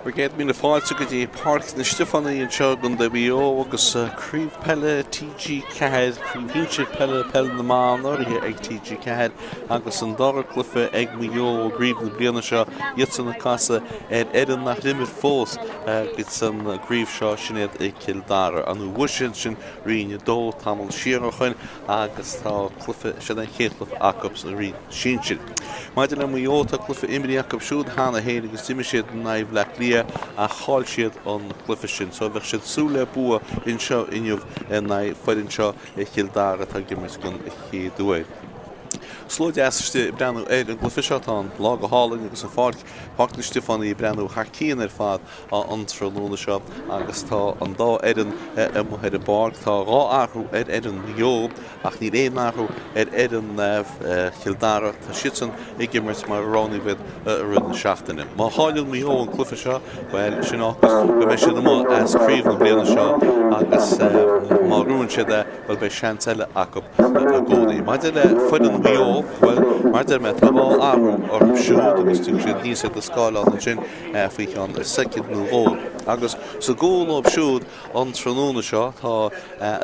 Bhur gcéad míle fáilte go dtí Páirc na Stiofánaí anseo i gContae Mhaigh Eo agus Craobh Peile TG4, Craobh Shinsir Peile Peil na mBan urraithe ag TG4 agus an dara cluiche ag Maigh Eo i gcraobh na bliana seo, iadsan ag casadh ar fhoireann nach d'imir fós san gcraobh seo, sin iad Cill Dara. Ar ndóigh bhuaigh siad sin Roinn 2 tamall siar ó shoin agus tá cluiche, sin an chéad chluiche acu sa Roinn Sinsir. Maidir le Maigh Eo, tá cluiche imrithe acu siúd cheana féin agus d'imir siad in aghaidh Bhaile Átha Cliath ach chaill siad an cluiche sin. So bheadh siad ag súil le bua anseo inniu in aghaidh foireann seo Chill Dara atá ag imirt don chéad uair. Slua deas istigh ag breathnú ar an gcluiche seo. Tá an lá go hálainn agus an pháirc, Páirc na Stiofánaí ag breathnú thar cionn ar fad an tráthnóna seo agus tá an dá fhoireann amuigh ar an bpáirc. Tá dhá athrú ar fhoireann Mhaigh Eo. Ach níl aon athrú ar fhoireann Chill Dara, tá siadsan ag imirt mar a roghnaíodh iad i rith na seachtaine. Má chailleann Maigh Eo an cluiche seo, bhuel, sin fágfas go mbeidh siad amuigh as craobh na bliana seo agus má ghnóthaíonn siad é, bhuel, beidh seans eile acu i gcónaí. Maidir le foireann Mhaigh Eo, bhuel, mar a deir mé, tá dhá athrú orthu siúd agus tiocfaidh siad aníos ar do scáileán ansin faoi cheann soicind nó dhó. Agus sa gcúl dóibh siúd, An tráthnóna seo tá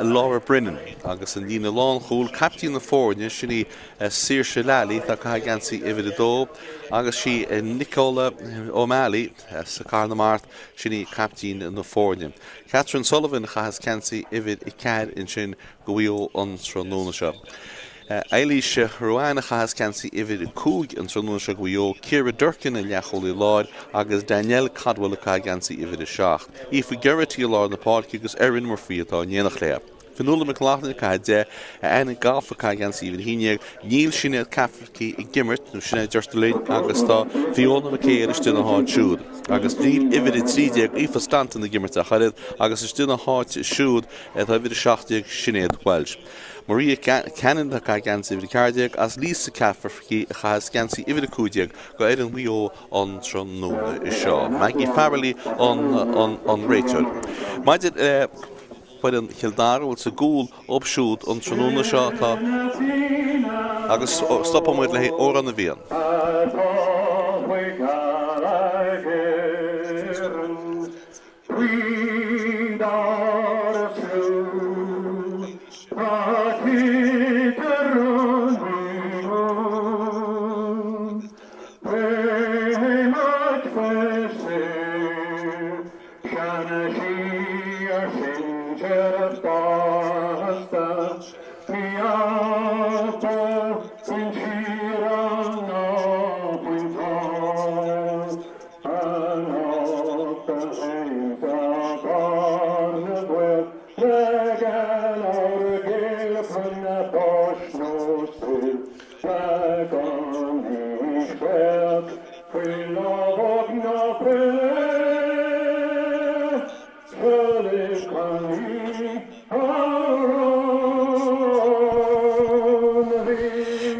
Laura Brennan agus an líne lánchúil, caiptín na foirne, sin í Saoirse Lally atá ag caitheamh geansaí uimhir 2 agus sí Nicola O'Malley as Cathair na Mart, sin í caiptín na foirne. Catherine Sullivan a chaitheas geansaí uimhir 4 ansin do Mhaigh Eo an tráthnóna seo. Eilís Ruane a chaitheas geansaí uimhir 5 an tráthnóna seo do Mhaigh Eo, Ciara Durkin an leathchúlaí láir agus Danielle Codwell ag caitheamh geansaí uimhir 7. Aoife Geraghty i lár na páirce agus Erin Murphy atá in éineacht léi. Fionnuala McLaughlin ag caitheamh 10, Anna Goff ag caitheamh geansaí uimhir 11. Níl Sinéad Cafferkey ag imirt, nó sin é a deirtear linn, agus tá Fiona McHale istigh ina háit siúd. Agus níl uimhir 13, Aoife Staunton ag imirt ach oiread, agus istigh ina háit siúd tá uimhir 17, Sinéad Walsh. Maria Cannon atá ag caitheamh geansaí uimhir 14 agus Lisa Cafferkey a chaitheas geansaí uimhir 15 do fhoireann Mhaigh Eo an tráthnóna seo. Maggie Farrelly an réiteoir. Maidir le foireann Chill Dara, bhuel sa gcúl dóibh siúd an tráthnóna seo tá agus stopfaidh muid le haghaidh Amhrán na bhFiann.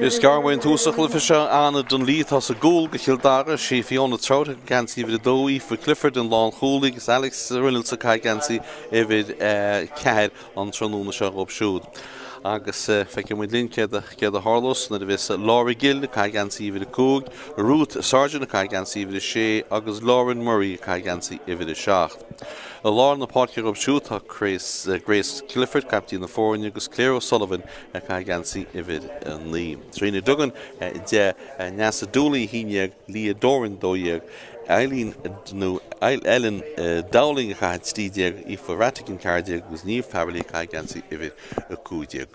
Is gearr uainn tús an chluiche seo. Anna Dunlea atá sa gcúl do Chill Dara. Sí Fiona Troutt ag geansaí uimhir 2, Aoife Clifford an lánchúlaí agus Alex Reynolds ag caitheamh geansaí uimhir 4 an tráthnóna seo dhóibh siúd. Agus feicfidh muid linn céard a tharlós nuair a bheas Laura Gill ag caitheamh geansaí uimhir 5, Ruth Sargent ag caitheamh geansaí uimhir 6 agus Lauren Murray ag caitheamh geansaí uimhir 7. I lár na páirce dhóibh siúd tá Grace Clifford, caiptín na foirne, agus Claire O'Sullivan ag caitheamh geansaí uimhir 9. Trina Duggan 10, Neasa Dooley 11, Leah Doran 12, Eileen nó Ellen Dowling ag caitheamh 13, Aoife Ratigan 14 agus Niamh Farrelly ag caitheamh geansaí uimhir 15.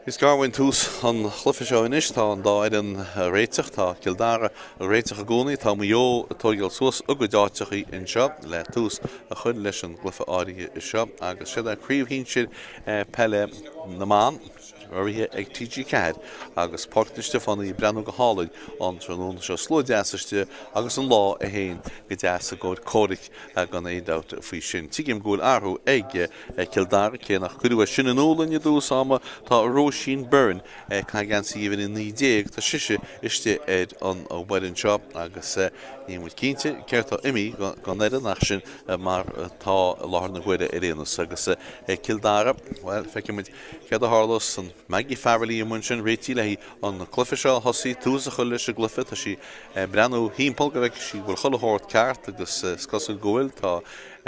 Is gearr uainn tús an chluiche seo anois. Tá an dá fhoireann réiteach. Tá Cill Dara réiteach i gcónaí. Tá Maigh Eo ag tóigeáil suas a gcuid áiteachaí anseo le tús a chur leis an gcluiche áirithe seo agus siod é Craobh Shinsir Peile na mBan urraithe ag TG4 agus Páirc na Stiofánaí ag breathnú go hálainn an tráthnóna seo. Slua deas istigh agus an lá é féin go deas i gcomhair comhraic gan aon dabht faoi sin. Tuigim go bhfuil athrú ag Cill Dara, cé nach cuireadh é sin in iúl dúinn i dtús ama. Tá Róisín Byrne ag caitheamh geansaí uimhir 19, tá sise istigh ar an bhfoireann seo agus Níl muid cinnte céard tá imithe den fhoireann ach sin mar atá i láthair na huaire ar aon nós. Agus Cill Dara, bhuel, feicfidh muid céard a tharlós. An Maggie Farrelly amuigh ansin réitithe le an cluiche seo a thosaí, tús a chur leis an gcluiche. Tá sí ag breathnú thimpeall go bhfeicfidh sí go bhfuil chuile shórt ceart agus is cosúil go bhfuil. Tá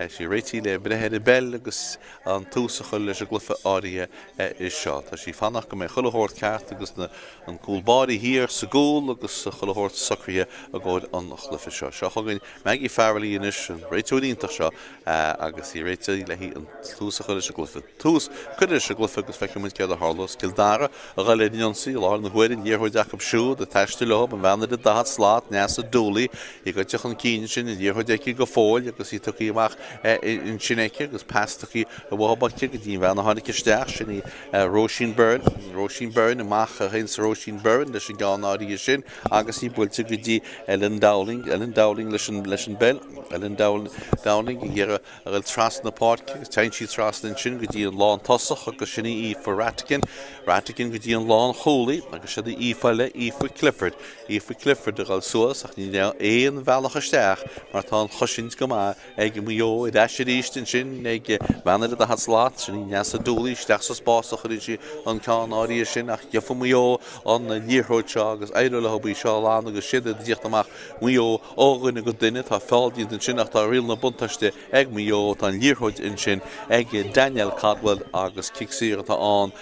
sí réitithe le breith ar an bpeil agus an tús a chur leis an gcluiche áirithe seo. Tá sí ag fanacht go mbeidh chuile shórt ceart agus na an cúl báire thiar sa gcúl agus chuile shórt socraithe i gcomhair an chluiche seo. Seo chugainn Maggie Farrelly anois, an réiteoir iontach seo agus í réitithe le an tús a chur leis an gcluiche. Tús curtha leis an gcluiche agus feicfidh muid céard a tharlós. Cill Dara a dhul ar an ionsaí i láthair na huaire, an liathróid acu siúd ag taisteal leo, an bhean ar an 40 slat, Neasa Dooley, í goite chun cinn ansin, an liathróid aici go fóill agus í tugtha amach ansin aici agus pas tugtha uaithi aici go dtí an bhean a tháinig isteach, sin í Róisín Byrne, Róisín Byrne amach a théanns Róisín Byrne leis an gceann áirithe sin agus í buailte go dtí Ellen Dowling, Ellen Dowling leis an leis an bpeil, Ellen Dowling ag iarraidh a dhul trasna na páirce agus téann sí trasna ansin go dtí an lántosach agus sin í Aoife Rhatigan, Rhatigan go dtí an lánchúlaí agus siod í Aoife eile, Aoife Clifford, Aoife Clifford ag dhul suas ach níl aon bhealach isteach mar tá an chosaint go maith ag Maigh Eo ar ais arís ansin ag bean ar an 40 slat, sin í Neasa Dooley, isteach sa spás a chuireann sí an ceann áirithe sin ach gheobhaidh Maigh Eo an liathróid seo agus éireoidh leo í seo a ghlanadh agus siad ag tíocht amach Maigh Eo ó dhuine go duine. Tá feall déanta ansin ach tá riail na buntáiste ag Maigh Eo. Tá an liathróid ansin ag Danielle Caldwell agus cic saor atá ann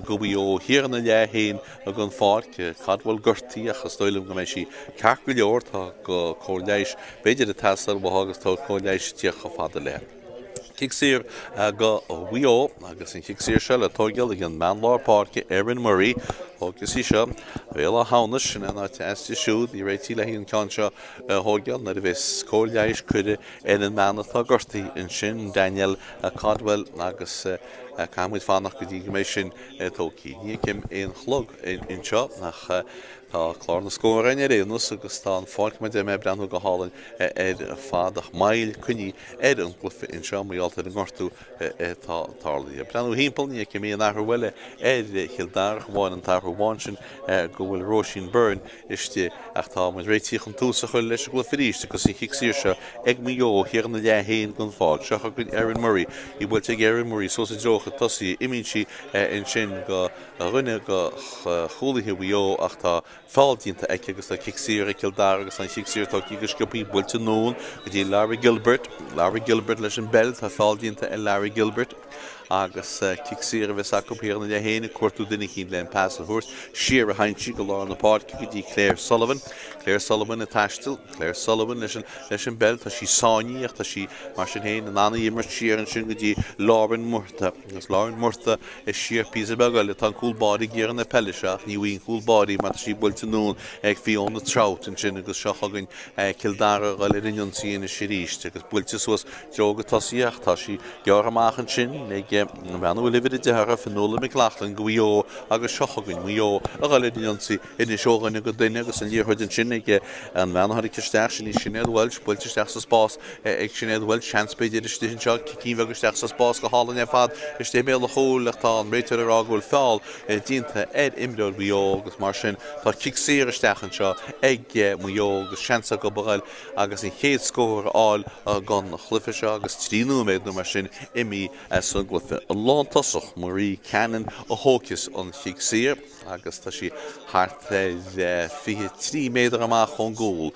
go Mhaigh Eo thiar ina leath féin den pháirc. Caldwell gortaithe ach is dóigh liom go mbeidh sí ceart go leor. Tá cóir leighis b'fhéidir ag teastáil uaithi agus tá cóir leighis ag tíocht chomh fada léi. Cic saor go Mhaigh Eo agus an chic saor seo le tóigeáil ag an mbean lár páirce Erin Murray. Thógfas sí seo Béal Átha hAmhnais, sin an áit aisti siúd. Í réitithe le an ceann seo a thóigeáil nuair a bheas cóir leighis curtha ar an mbean atá gortaithe ansin, Danielle Caldwell, agus caithfidh muid fanacht go dtí go mbeidh sin tógtha. Ní fheicim aon chlog anseo ach tá clár na scór againn ar aon nós agus tá an pháirc mar a deir mé ag breathnú go hálainn ar fad ach moill coinnithe ar an gcluiche anseo mar gheall ar an ngortú atá tarlaithe. Breathnú thimpeall, ní fheicim aon athrú eile ar Chill Dara ach amháin an t-athrú amháin sin go bhfuil Róisín Byrne istigh ach tá muid réitithe chun tús a chur leis an gcluiche arís agus an chic saor seo ag Maigh Eo thiar ina leath féin den pháirc. Seo chugainn Erin Murray. Í buailte ag Erin Murray suas i dtreo a chuid tosaithe. Imíonn sí ansin go dhuine de chúlaithe Mhaigh Eo ach tá Feall déanta aici agus tá cic saor ag Cill Dara agus an chic saor tógtha go sciobtha buailte anonn go dtí Lara Gilbert. Lara Gilbert leis an bpeil. Tá feall déanta ar Lara Gilbert agus cic saor a bheas acu thiar ina leath féin ag cuartú duine eicínt le an pas a thabhairt. Siar a théann sí go lár na páirce go dtí Claire Sullivan. Claire Sullivan ag taisteal. Claire Sullivan leis an leis an bpeil. Tá sí sáinnithe ach tá sí mar sin féin in ann í a imirt siar ansin go dtí Lauren Murtagh. Agus Lauren Murtagh Siar píosa beag eile tá an cúl báire ag iarraidh na peile seo ach ní bhfaighidh an cúl báire í mar tá sí buailte anonn ag Fiona Troutt ansin agus seo chugainn Cill Dara ag dul ar an ionsaí anois arís agus buailte suas i dtreo na tosaithe ach tá sí gearrtha amach ansin ag an bhean a bhfuil uimhir 10 uirthi, Fionnuala McLaughlin go Mhaigh Eo agus seo chugainn Maigh Eo ag dul ar an ionsaí anois ó dhuine go duine agus an liathróid ansin ag an bhean a tháinig isteach, sin í Sinéad Walsh, buailte isteach sa spás ag Sinéad Walsh, seans b'fhéidir istigh anseo, cicín bheag isteach sa spás go hálainn ar fad istigh i mbéal an chúil ach tá an réiteoir ag rá go bhfuil feall déanta ar imreoir Mhaigh Eo agus mar sin tá cic saor isteach anseo ag Maigh Eo agus seans acu a ghoil agus an chéad scór a fháil don chluiche seo agus 3 nóiméad nó mar sin imithe as an gcluiche. An lántosach Marie Cannon a thógfas an chic saor. agus tá sí thart ar 23 méadar amach ón gcúl,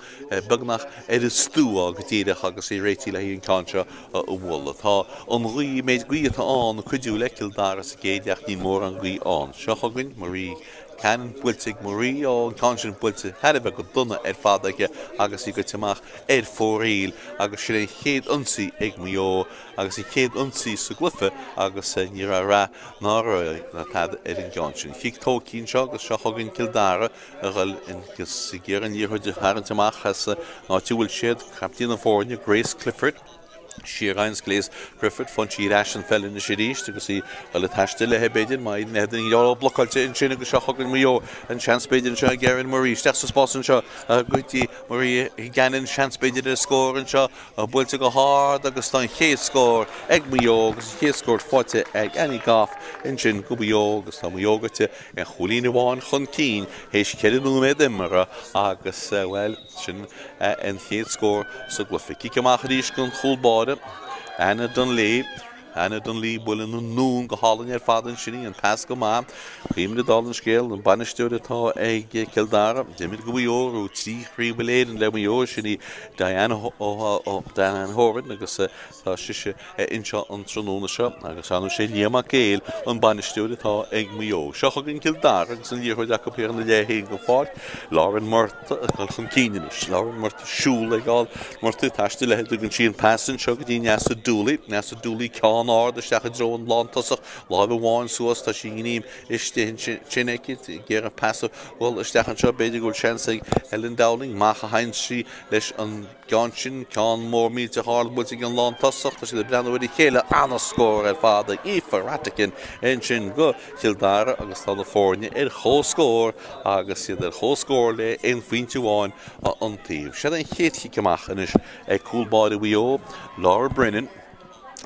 beagnach ar an stua go díreach agus í réitithe le haghaidh an ceann seo a bhualadh. Tá an ghaoth, méid gaoth atá ann, ag cuidiú le Cill Dara sa gcéad leath ach níl mórán gaoth ann. Seo chugainn Marie Cannon, buailte ag Marie, ó, an ceann sin buailte thar a bheith go dona ar fad aici agus í goite amach ar fóraoil agus sin é an chéad ionsaí ag Maigh Eo agus an chéad ionsaí sa gcluiche agus ní raibh rath ná rogha ná tada ar an gceann sin. Cic tógtha anseo agus seo chugainn Cill Dara a dhul agus ag iarraidh an liathróid a tharraingt amach as an áit a bhfuil siad. Captaen na foirne, Grace Clifford. Siar ann Grace Clifford, faigheann sí ar ais an pheil anois arís agus í ag dul ag taisteal léi b'fhéidir, má éiríonn léi duine ó blocáilte ansin agus seo chugainn Maigh Eo, an seans b'fhéidir anseo ag Erin Murray, isteach sa spás anseo go dtí Maria Gannon, seans b'fhéidir ar scór anseo, buailte go hard agus tá an chéad scór ag Maigh Eo agus an chéad scór faighte ag Annie Goff ansin go Maigh Eo agus tá Maigh Eo gaibhte aon chúilín amháin chun cinn théis 4 nóiméad imeartha agus, bhuel. Sin an chéad scór sa gcluiche. Cic amach arís don chúl báire, Anna Dunlea. Anna Dunlea buaileann anonn go hálainn ar fad ansin í, an pas go maith. Cuimhnigh dála an scéil, an bainisteoir atá ag Cill Dara, d'imir go Maigh Eo, raibh 3 chraobh Uile-Éireann le Maigh Eo, sin í Diane Diane Horan agus tá sise anseo an tráthnóna seo agus ar ndóigh sé Liam Mac Éil an bainisteoir atá ag Maigh Eo. Seo chugainn Cill Dara agus an liathróid acu thiar ina leath féin den pháirc. Lauren Murtagh ag dul chun cinn anois. Lauren Murtagh siúl ag dul. Murtagh ag taisteal léi. Tugann sí an pas anseo go dtí Neasa Dooley. Neasa Dooley ceann ard isteach i dtreo an lántosach. Láimh amháin suas. Tá sí i ngreim istigh ansin aici. Ag iarraidh pas a dhul isteach anseo. B'fhéidir go bhfuil seans ag Helen Dowling. Amach a théann sí leis an. gceann sin, ceann mór millteach ard buailte ag an lántosach, tá siad ag breathnú ar a chéile, an-scór ar fad ag Aoife Rhatigan ansin go Chill Dara agus tá na foirne ar comhscór agus iad ar comhscór le aon phointe amháin an taobh. Seo an chéad chic amach anois ag cúl báire Mhaigh Eo, Laura Brennan.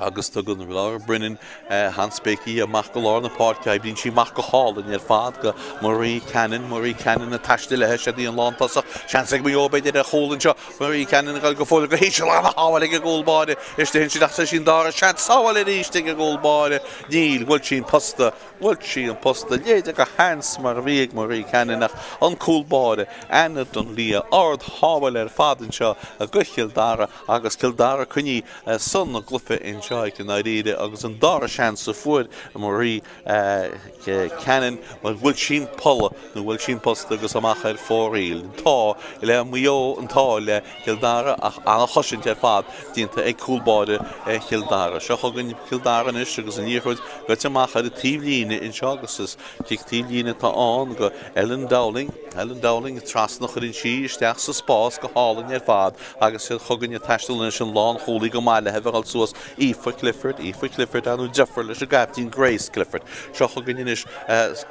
agus tugann Laura Brennan hanspéicí amach go lár na páirce. Oibríonn sí amach go hálainn ar fad go Marie Cannon. Marie Cannon ag taisteal léi. Siod í an lántosach. Seans ag Maigh Eo b'fhéidir ar chúl anseo. Marie Cannon ag dul go fóill go híseal. Ana-shábháil ag an gcúl báire. Istigh ansin ach tá sí an dara seans. Sábháil arís ag an gcúl báire. Níl. Bhuail sí an posta. Bhuail sí an posta. Leithéide de sheans mar a bhí ag Marie Cannon ach an cúl báire, Anna Dunlea, ard-shábháil ar fad anseo go Chill Dara agus Cill Dara coinnithe san gcluiche anseo aici i ndáiríre agus an dara seans a fuair Marie Cannon bhuel bhuail sí an polla nó bhuail sí an posta agus amach ar fóraoil. An t-ádh le Maigh Eo, an t-ádh le Cill Dara ach an-chosaint ar fad déanta ag cúl báire Chill Dara. Seo chugainn Cill Dara anois agus an liathróid gaibhte amach ar an taobhlíne anseo agus is cic taobhlíne atá ann go Ellen Dowling. Ellen Dowling trasna chuireann sí isteach sa spás go hálainn ar fad agus seo chugainn ag taisteal anois an lánchúlaí go maith le bheith ag dul suas Aoife Clifford, Aoife Clifford ar ndóigh deirfiúr leis an gcaiptín Grace Clifford. Seo chugainn anois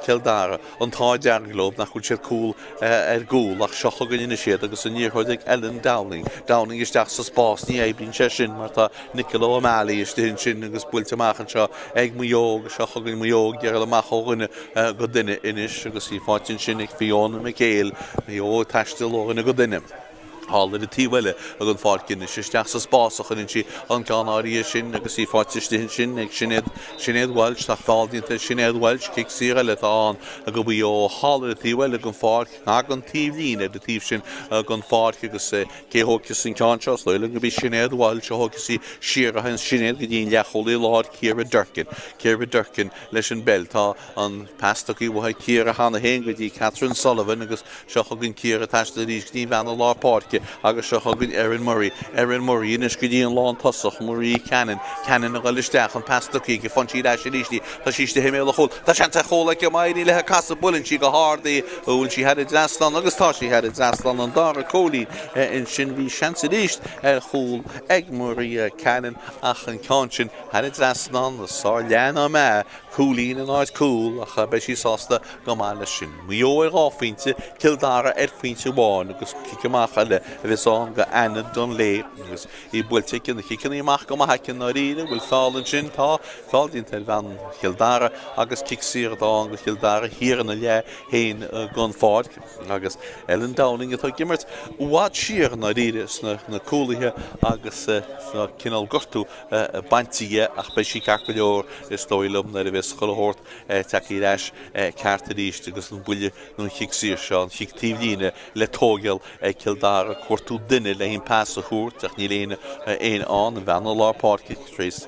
Cill Dara. An t-ádh dearg leo nach bhfuil siad cúl ar gcúl ach seo chugainn anois iad agus an liathróid ag Ellen Dowling. Dowling isteach sa spás, ní oibríonn sé sin mar tá Nicola O'Malley istigh ansin agus buailte amach anseo ag Maigh Eo agus seo chugainn Maigh Eo ag iarraidh amach ó dhuine go duine anois agus í faighte ansin ag Fiona McHale. Maigh Eo ag taisteal ó dhuine go duine. Thall ar an taobh eile den pháirc anois, isteach sa spás a chuireann sí an ceann áirithe sin agus í faighte istigh ansin ag Sinéad, Sinéad Walsh. Tá feall déanta ar Sinéad Walsh, cic saor eile atá ann go Mhaigh Eo. Thall ar an taobh eile den pháirc, gar don taobhlíne ar an taobh sin den pháirc agus cé a thógfas an ceann seo? Is dóigh liom gurb í Sinéad Walsh a thógfas í siar a théann Sinéad go dtí an leathchúlaí láir Ciara Durkin. Ciara Durkin leis an bpeil. Tá an pas tugtha uaithi Ciara cheana féin go dtí Catherine Sullivan agus Seo chugainn Ciara ag taisteal arís go dtí an bhean i lár páirce agus seo chugainn Erin Murray. Erin Murray anois go dtí an lántosach, Marie Cannon. Cannon ag dul isteach, an pas tugtha aici, faigheann sí ar ais arís í. Tá sí istigh i mbéal an chúil. Tá seans ar chúl aici, má éiríonn léi casadh, buaileann sí go hard í. Bhfuil sí thar an dtrasnán agus tá sí thar an dtrasnán, an dara cúilín ansin. Bhí seans arís ar chúl ag Maria Cannon ach an ceann sin thar an dtrasnán, sár-lean á meá, cúilín in áit cúl ach beidh sí sásta go maith leis sin. Maigh Eo ar dhá phointe, Cill Dara ar phointe amháin agus cic amach eile a bheas ann go Anna Dunlea agus í buailte aici, na ciceanna amach go maith aici i ndáiríre. Bhfuil feall ansin? Tá feall déanta ar bhean Chill Dara agus cic saor atá ann go Chill Dara thiar ina leath féin den pháirc agus Ellen Dowling atá ag imirt i bhfad siar i ndáiríre sna cúlaithe agus tá cineál gortú bainte di ach beidh sí ceart go leor is dóigh liom nuair a bheas chuile shórt tagtha ar ais ceart arís agus an buille nó an chic saor seo, an chic taobhlíne le tógáil ag Cill Dara, cuartú duine le an pas a thabhairt ach níl éinne ann, an bhean i lár páirce, Grace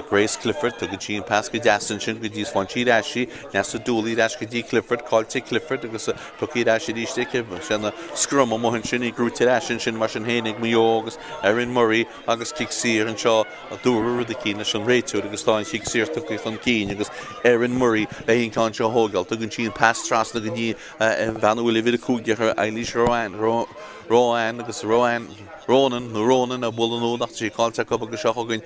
Grace Clifford, tugann sí an pas go deas ansin go dtí faigheann sí ar ais í, Neasa Dooley ar ais go dtí Clifford, caillte Clifford agus tugtha ar ais arís aici, seana scrum amuigh ansin, í gnóite ar ais ansin mar sin féin ag Maigh Eo agus Erin Murray agus cic saor anseo a dúradh rud eicínt leis an réiteoir agus tá an chic saor tugtha chun cinn agus Erin Murray le an ceann seo a thógáil. Tugann sí an pas trasna go dtí an bhean a bhfuil uimhir 5 uirthi, Eilís Ruane. Rohan agus Rohan, Ronan nó Ronan á bualadh anonn ach tá sí caillte acu agus seo chugainn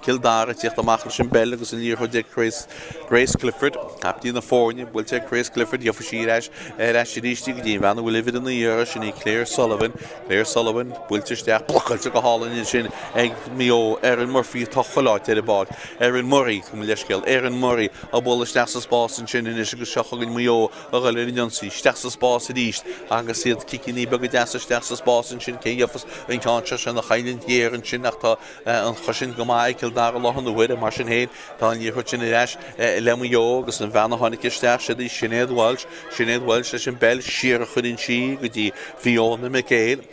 Cill Dara ag tíocht amach leis an bpeil agus an liathróid ag Grace, Grace Clifford, captaen na foirne, buailte ag Grace Clifford, gheobhaidh sí ar ais, ar ais arís í go dtí an bhean a bhfuil uimhir 9 uirthi, sin í Claire Sullivan, Claire Sullivan, buailte isteach, blocáilte go hálainn ansin ag Maigh Eo, Erin Murphy atá chuile áit ar an bpáirc, Erin Murray, mo leithscéal, Erin Murray á bualadh isteach sa spás ansin anois agus seo chugainn Maigh Eo a dhul ar an ionsaí, isteach sa spás arís agus iad cicíní beaga deasa isteach sa spás ansin, cé gheofas an ceann seo, sin an choimhlint ghéar ansin ach tá an chosaint go maith ag Cill Dara i láthair na huaire, mar sin féin tá an liathróid sin ar ais le Maigh Eo agus an bhean a tháinig isteach, siod í Sinéad Walsh, Sinéad Walsh leis an bpeil, siar a chuireann sí go dtí Fiona McHale.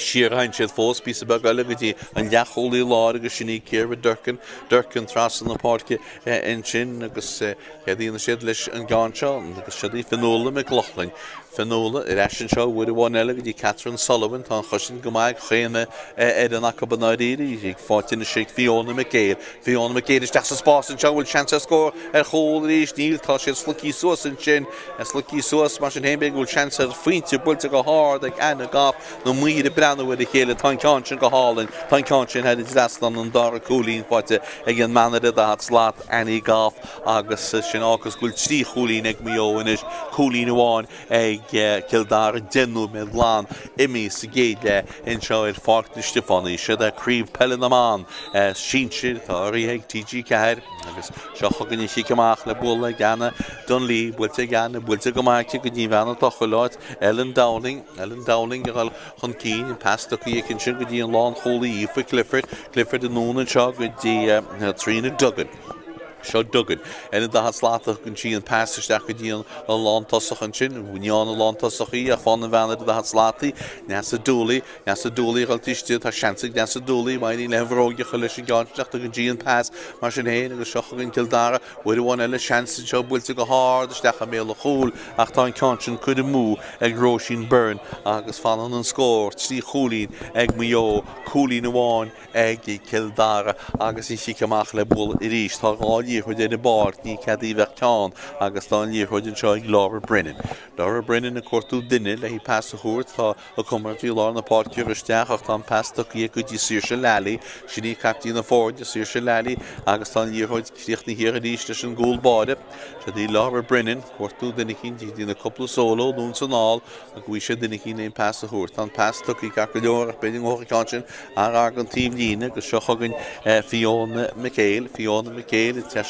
Siar a théann siad fós píosa beag eile go dtí an leathchúlaí láir agus sin í Ciara Durkin, Durkin trasna na páirce ansin agus céard a dhéanfaidh siad leis an gceann seo agus siod í Fionnuala McLaughlin. Fionnuala ar ais anseo uair amháin eile go dtí Catherine Sullivan. Tá an chosaint go maith ag chaon fhoireann acu i ndáiríre. Ag fáilte anois ag Fiona McHale. Fiona McHale isteach sa spás anseo, an bhfuil seans ar scór ar chúl arís? Níl, tá siad sloigthe suas ansin. Sloigthe suas, mar sin féin, b'fhéidir go bhfuil seans ar phointe buailte go hard ag Anna Goff, na maoir ag breathnú ar a chéile. Tá an ceann sin go hálainn. Tá an ceann sin thar an dtrasnán, an dara cúilín faighte ag an mbean ar an daichead slat, Annie Goff, agus sin fhágas go bhfuil 3 chúilín ag Maigh Eo anois, cúilín amháin ag Cill Dara, 10 nóiméad glan imithe sa gcéad leath anseo ar Pháirc na Stiofánaí. Siod é Craobh Peile na mBan Sinsir atá urraithe ag TG4 agus seo chugainn an chic amach le bualadh ag Anna Donnelly, buailte ag Anna, buailte go maith aici go dtí an bhean atá chuile áit, Ellen Dowling, Ellen Dowling ag dul chun cinn, an pas tugtha aici ansin go dtí an lánchúlaí Aoife Clifford, Clifford anonn anseo go dtí Tríona Duggan. Seo Duggan. Ar an daichead slat a thugann sí an pas isteach go dtí an lántosach ansin. Ní an lántosach í ach faigheann an bhean ar an daichead slat í. Neasa Dooley. Neasa Dooley ag dul istigh. Tá seans ag Neasa Dooley. Má éiríonn léi an bhróg a chur leis an gceann sin ach tugann sí an pas mar sin féin agus seo chugainn Cill Dara. Uair amháin eile seans anseo buailte go hard isteach i mbéal an chúil ach tá an ceann sin curtha amú ag Róisín Byrne agus fanann an scór 3 chúilín ag Maigh Eo, cúilín amháin ag Cill Dara agus an chic amach le bualadh arís. Tá 2 liathróid ar an bpáirc, ní cead í bheith ceann agus tá an liathróid anseo ag Laura Brennan. Laura Brennan ag cuartú duine léi pas a thabhairt. Tá a comrádaí i lár na páirce ag isteach ach tá an pas tugtha aici go dtí Saoirse Lally. Sin í caiptín na foirne, Saoirse Lally, agus tá an liathróid críochnaithe arís leis an gcúl báire. Siod í Laura Brennan, cuartú duine eicínt, í ag déanamh cúpla solo anonn is anall ach go bhfaighidh sé duine eicínt le an pas a thabhairt. Tá an pas tugtha ceart go leor ach b'fhéidir go ngabhfadh an ceann sin an-ghar don taobhlíne agus seo chugainn Fiona McHale. Fiona McHale ag teacht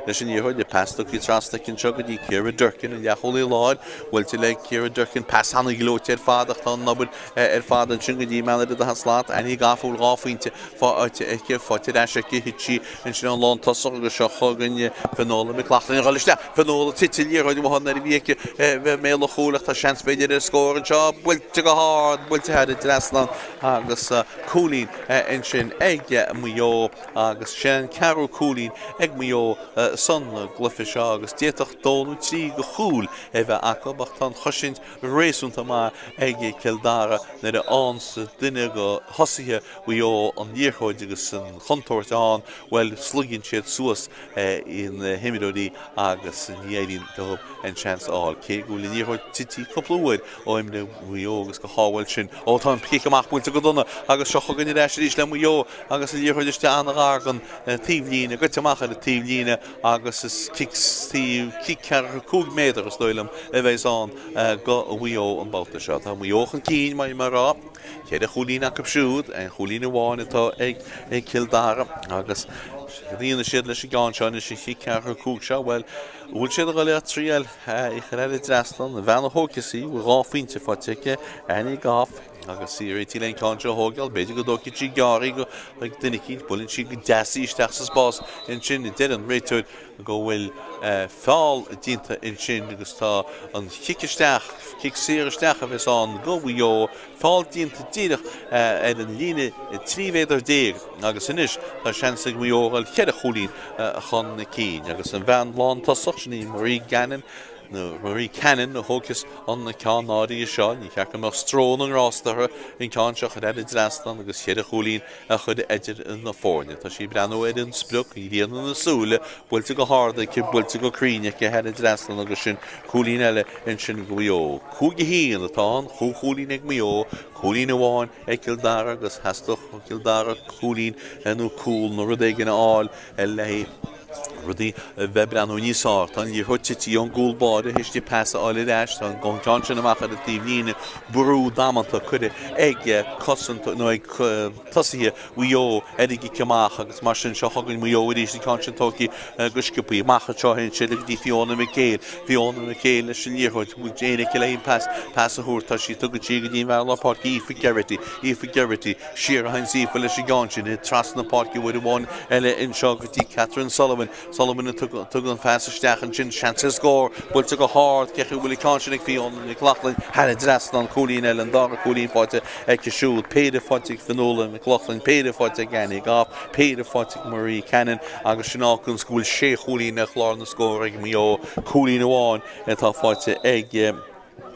leis an liathróid, an pas tugtha trasna aici anseo go dtí Ciara Durkin, an leathchúlaí láir. Buailte le Ciara Durkin, pas an-ghleoite ar fad ach tá an obair ar fad ansin go dtí an mbean ar an daichead slat, Annie Goff, a bhfuil 2 phointe faighte aici, faighte ar ais aici, thit sí ansin ón lántosach agus seo chugainn Fionnuala McLaughlin ag dul isteach. Fionnuala tite, liathróid amuigh nuair a bhí aici i mbéal an chúil ach tá seans b'fhéidir ar scór anseo, buailte go hard, buailte thar an dtrasnán agus cúilín ansin ag Maigh Eo agus sin an ceathrú cúilín ag Maigh Eo san gcluiche seo agus d'fhéadfadh dó nó 3 de chúil a bheith acu ach tá an chosaint réasúnta maith ag Cill Dara nuair a fhaigheanns duine de thosaithe Mhaigh Eo an liathróid agus an chontúirt ann, bhuel, sloigeann siad suas na himreoirí agus ní éiríonn leo an seans a fháil. Cé go bhfuil an liathróid tite cúpla uair ó imreoir Mhaigh Eo agus go hábhail sin. Ó, tá an cic amach buailte go dona agus seo chugainn ar ais arís le Maigh Eo agus an liathróid istigh an-ghar don taobhlíne, goite amach ar an taobhlíne agus is cic taobh, cic ceathracha cúig méadar is dóigh liom a bheas ann go Mhaigh Eo an babhta seo. Tá Maigh Eo chun cinn, mar a rá. Ceithre chúilín acu siúd, aon chúilín amháin atá ag Cill Dara agus dhéanfaidh siad leis an gceann seo anois, an chic ceathracha cúig seo, bhuel, an bhfuil siad ag dul a thriail í a chur thar an dtrasnán, an bhean a thógfas í, bhfuil 2 phointe faighte aici, Annie Goff, agus í ag réiteach le an ceann seo a thógáil, b'fhéidir go dtógfaidh sí gearr í go chuig duine eicínt, buaileann sí go deas í isteach sa spás ansin, deir an réiteoir go bhfuil feall déanta ansin agus tá an chic isteach, cic saor isteach a bheas ann go Mhaigh Eo, feall déanta díreach ar an líne 13 mhéadar agus anois tá seans ag Maigh Eo a dhul ceithre chúilín chun cinn agus an bhean lántosach, sin í Marie Gannon. Nó Marie Cannon a thógfas an ceann áirithe seo. Ní cheart go mbeadh stró na ngrást orthu an ceann seo a chur thar an dtrasnán agus cheithre chúilín a chur idir na foirne. Tá sí ag breathnú ar an sprioc, grian ina súile, buailte go hard aici, buailte go cruinn aici thar an dtrasnán agus sin cúilín eile ansin do Mhaigh Eo. 5-1 atá ann, chúig chúilín ag Maigh Eo, cúilín amháin ag Cill Dara agus theastódh ó Chill Dara cúilín nó cúl nó rud éigin a fháil le rudaí a bheith ag breathnú níos fearr. Tá an liathróid tite ón gcúl báire théis di pas a fháil ar ais. Tá an ceann sin amach ar an taobhlíne. Brú damanta curtha ag cosaint nó ag tosaithe Mhaigh Eo ar an gcic amach agus mar sin seo chugainn Maigh Eo arís an ceann sin tógtha go sciobtha. Amach anseo ansin go dtí Fiona McHale. Fiona McHale leis an liathróid. Bhfuil éinne aici le an pas a thabhairt. Tá sí tugann sí go dtí an bhfear lár páirce Aoife Geraghty. Aoife Geraghty. Siar a théanns Aoife leis an gceann sin trasna páirce uair amháin eile anseo go dtí Catherine Sullivan. Sullivan a thug an phas isteach ansin, seans ar scór, buailte go hard, cé chaoi a bhfuil an ceann sin ag Fiona Nic Lochlainn thar an dtrasnán, cúilín eile, an dara cúilín faighte aici siúd, péire faighte ag Fionnuala Nic Lochlainn, péire faighte ag Annie Goff, péire faighte ag Marie Cannon agus sin fháganns go bhfuil sé chúilín ar chlár na scór ag Maigh Eo, cúilín amháin atá faighte ag.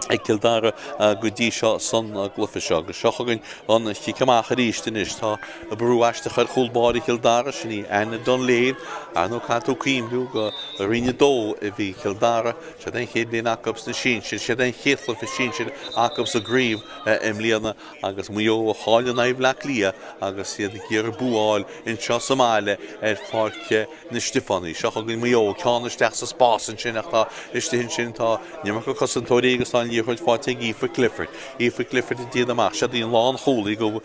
ag Cill Dara go dtí seo san gcluiche seo. Agus seo chugainn an chic amach arís anois. Tá brú aisteach ar chúl báire Chill Dara, sin í Anna Dunlane. Ar ndóigh caithfidh tú cuimhniú gur Roinn 2 a bhí Cill Dara. Siod é an chéad bhliain acu sna sinsir, siod é an chéad chluiche sinsir acu sa gcraobh i mbliana agus Maigh Eo a chaill in aghaidh Bhaile Átha Cliath agus iad ag iarraidh bua a fháil anseo sa mbaile ar Pháirc na Stiofánaí. Seo chugainn Maigh Eo, ceann isteach sa spás ansin ach tá istigh ansin tá an iomarca cosantóirí agus tá an liathróid faighte ag Aoife Clifford. Aoife Clifford ag déanamh amach. Siod í an lánchúlaí go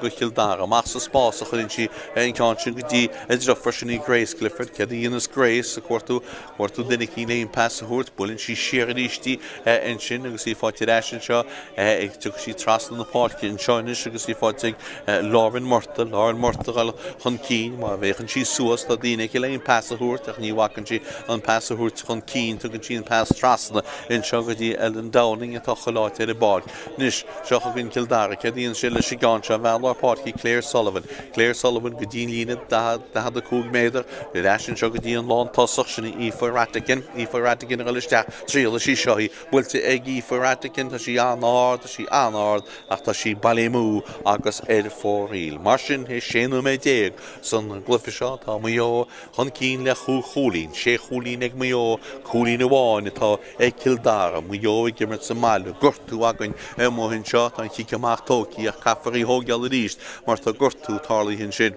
Chill Dara. Amach sa spás a chuireann sí an ceann sin go dtí a deirfiúr, sin í Grace Clifford. Céard a dhéanas Grace? Ag cuartú cuartú duine eicínt le an pas a thabhairt. Buaileann sí siar arís í ansin agus í faighte ar ais anseo. Ag tiocfaidh sí trasna na páirce anseo anois agus í faighte ag Lauren Murtagh. Lauren Murtagh ag dul chun cinn. Má bhféachann sí suas tá daoine aici le an pas a thabhairt ach ní bhacann sí an pas a thabhairt chun cinn. Tugann sí an pas trasna anseo go dtí Ellen Downing atá chuile áit ar an bpáirc. Anois, seo chugainn Cill Dara. Céard a dhéanann siad leis an gceann seo? An bhean lár páirce Claire Sullivan. Claire Sullivan go dtí an líne 45 méadar. Ar ais anseo go dtí an lán tosach. Sin í Aoife Ratigan. Aoife Ratigan ag dul isteach. Triailfidh sí seo í. Buailte ag Aoife Ratigan. Tá sí an-ard, tá sí an-ard ach tá sí bailithe amú agus ar fóraoil. Mar sin, théis 16 nóiméad san gcluiche seo, tá Maigh Eo chun cinn le chúig chúilín. Sé chúilín ag Maigh Eo, cúilín amháin atá ag Cill Dara. Maigh Eo ag imirt sa mbaile. Gortú againn amuigh anseo. Tá an chic amach tógtha ach caithfear í thógáil arís mar tá gortú tarlaithe ansin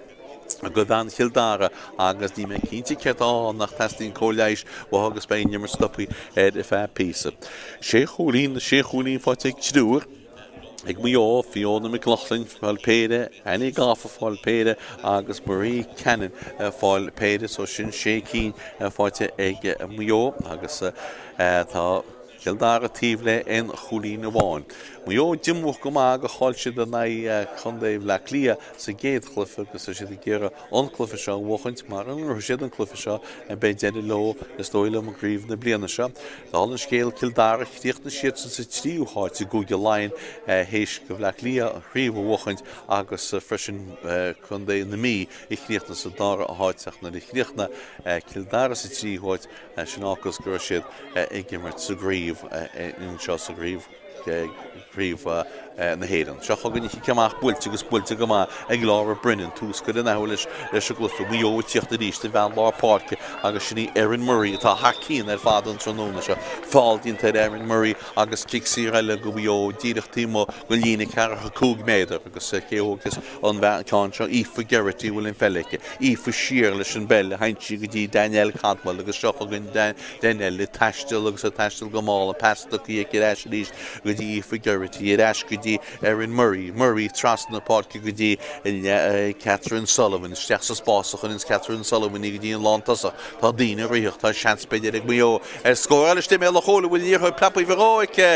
do bhean Chill Dara agus níl mé cinnte céard atá ann ach teastaíonn cóir leighis uathu agus beidh an imirt stoptha ar feadh píosa. Sé chúilín, sé chúilín faighte ag triúr ag Maigh Eo, Fiona McLaughlin fáil péire, Annie Goff ag fáil péire agus Marie Cannon ag fáil péire, so sin sé cinn faighte ag Maigh Eo agus tá Cill Dara taobh le aon chúilín amháin. Maigh Eo díomách go maith gur chaill siad in aghaidh Chontae Bhaile Átha Cliath sa gcéad chluiche agus tá siad ag iarraidh an cluiche seo a bhuachaint. Mara ngnóthaíonn siad an cluiche seo beidh deireadh leo is dóigh liom i gcraobh na bliana seo. Dála an scéil, Cill Dara, chríochnaigh siadsan sa tríú háit i gCúige Laighean théis do Bhaile Átha Cliath an chraobh a bhuachaint agus freisin Contae na Mí a chríochnaigh sa dara háit ach nuair a chríochnaigh Cill Dara sa tríú háit sin fhágas go raibh siad ag imirt sa gcraobh anseo sa gcraobh craobh na hÉireann. Seo chugainn an chic amach buailte agus buailte go maith ag Laura Brennan. Tús curtha an athuair leis leis an gcluiche. Maigh Eo ag tíocht arís an bhean lár páirce agus sin í Erin Murray atá thar cionn ar fad an tráthnóna seo. Feall déanta ar Erin Murray agus cic saor eile go Mhaigh Eo díreach taobh amuigh den líne 45 méadar agus cé a thógfas an ceann seo? Aoife Geraghty a bhfuil an pheil aici. Aoife siar leis an bpeil a sheinn sí go dtí Danielle Caldwell agus seo chugainn Danielle ag taisteal agus ag taisteal go mall, an pas tugtha aici ar ais arís go dtí Aoife Geraghty, ar ais go dtí Erin Murray, Murray trasna na páirce go dtí Catherine Sullivan, isteach sa spás a chuireanns Catherine Sullivan í go dtí an lántosach. Tá daoine ag ritheacht, tá seans b'fhéidir ag Maigh Eo ar scóráil istigh i mbéal an chúil, an bhfuil an liathróid preabtha faoi dhó aici?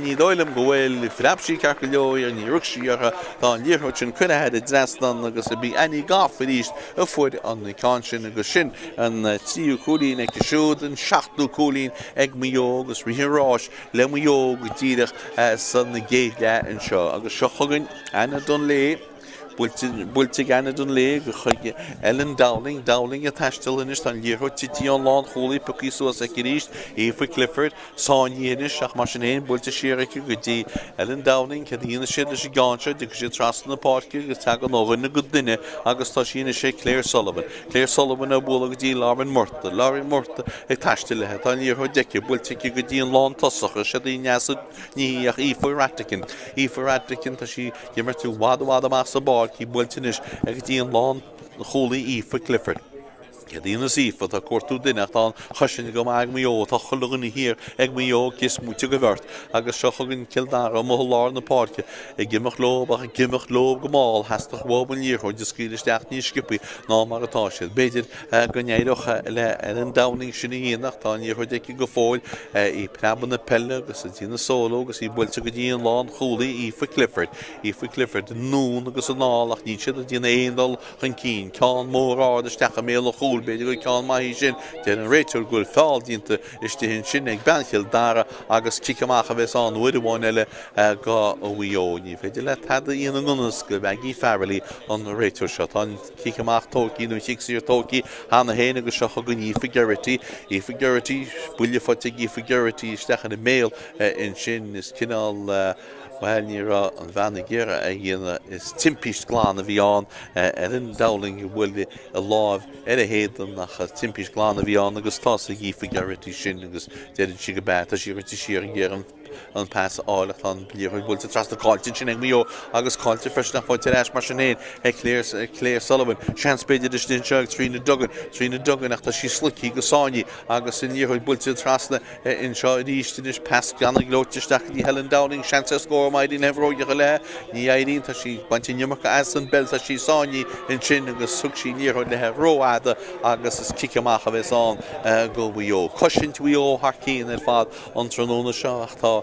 Ní dóigh liom go bhfuil. Phreab sí ceart go leor, níor rug sí uirthi. Tá an liathróid sin curtha thar an dtrasnán agus b'í Annie Goff arís a fuair an ceann sin agus sin an tríú cúilín aici siúd, an seachtú cúilín ag Maigh Eo agus rith an ráis le Maigh Eo go díreach san gcéad leath anseo. Agus seo chugainn Anna Dunlea. Buailte ag Anna Dunlea chuig Ellen Dowling. Dowling ag taisteal anois. Tá an liathróid tite ón lánchúlaí pioctha suas aici arís. Aoife Clifford sáinnithe anois ach mar sin féin buailte siar aici go dtí Ellen Dowling. Céard a dhéanfaidh siad leis an gceann seo? Tiocfaidh siad trasna na páirce agus tagann ó dhuine go duine agus tá sí anois ag Claire Sullivan. Claire Sullivan á bualadh go dtí Lauren Murtagh. Lauren Murtagh ag taisteal léi. Tá an liathróid aici buailte aici go dtí an lántosach. Is siad í Neasa Ní hí ach Aoife Rhatican. Aoife Rhatican, tá sí ag imirt i bhfad i bhfad amach sa bpáirc, í buailte anois go dtí an lánchúlaí Aoife Clifford. Céard a dhéanfas Aoife? Tá ag cuartú duine ach tá an chosaint go maith ag Maigh Eo, tá chuile dhuine thiar ag Maigh Eo ag smaoitiú go bheart agus seo chugainn Cill Dara amuigh i lár na páirce ag imeacht leo ach ag imeacht leo go mall, theastaigh uathu an liathróid a scaoileadh isteach níos sciobthaí ná mar atá siad. B'fhéidir go n-éireodh le Ellen Dowling sin a dhéanamh ach tá an liathróid aici go fóill, í ag preabadh na peile agus ag déanamh solo agus í buailte go dtí an lánchúlaí Aoife Clifford. Aoife Clifford anonn agus anall ach níl siad ag déanamh aon dul chun cinn. Ceann mór ard isteach i mbéal an chúil, b'fhéidir gur ceann maith í sin. Deir an réiteoir go bhfuil feall déanta istigh ansin ag bean Chill Dara agus cic amach a bheas ann uair amháin eile go Mhaigh Eo. Ní féidir leat tada a dhéanamh i ngan fhios go Maggie Farrelly an réiteoir seo. Tá an cic amach tógtha nó an chic saor tógtha cheana féin agus seo chugainn Aoife Geraghty. Aoife Geraghty, buille faighte ag Aoife Geraghty isteach ina mbéal ansin. Is cineál, bhuel, ní raibh an bhean ag iarraidh a dhéanamh, is timpist glan a bhí ann. Ellen Dowling a bhuail a láimh ar a héadan ach timpist glan a bhí ann agus tá's ag Aoife Geraghty sin agus deireann sí go bea. Tá sí rite siar ag iarraidh an. an pas a fháil ach tá an liathróid buailte trasna caillte ansin ag Maigh Eo agus caillte freisin ach faighte ar ais mar sin féin ag Claire, Claire Sullivan. Seans b'fhéidir istigh anseo ag Tríona Duggan, Tríona Duggan ach tá sí sloigthe go sáinnithe agus an liathróid buailte trasna anseo arís anois pas an-ghleoite isteach go dtí Helen Dowling, seans ar scór má éiríonn léi an bhróig a chur léi. Ní éiríonn, tá sí bainte an iomarca as an bpeil, tá sí sáinnithe ansin agus thug sí an liathróid léi rófhada agus is cic amach a bheas ann go Mhaigh Eo. Cosaint Mhaigh Eo thar cionn ar fad an tráthnóna seo ach tá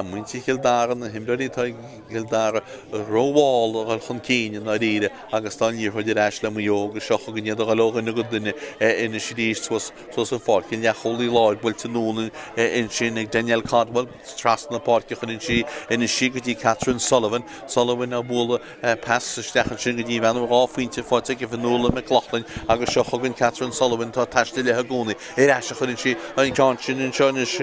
muintir Chill Dara, na himreoirí atá ag Cill Dara, rómhall a dhul chun cinn i ndáiríre agus tá an liathróid ar ais le Maigh Eo agus seo chugainn iad a dhul ó dhuine go duine anois arís suas suas an pháirc. An leathchúlaí láir buailte anonn ansin ag Danielle Caldwell trasna na páirce a chuireann sí anois í go dtí Catherine Sullivan. Sullivan á bualadh Pas isteach ansin go dtí an bhean a bhfuil 2 phointe faighte aici, Fionnuala McLaughlin, agus seo chugainn Catherine Sullivan atá ag taisteal léi i gcónaí. Ar ais a chuireann sí an ceann sin anseo anois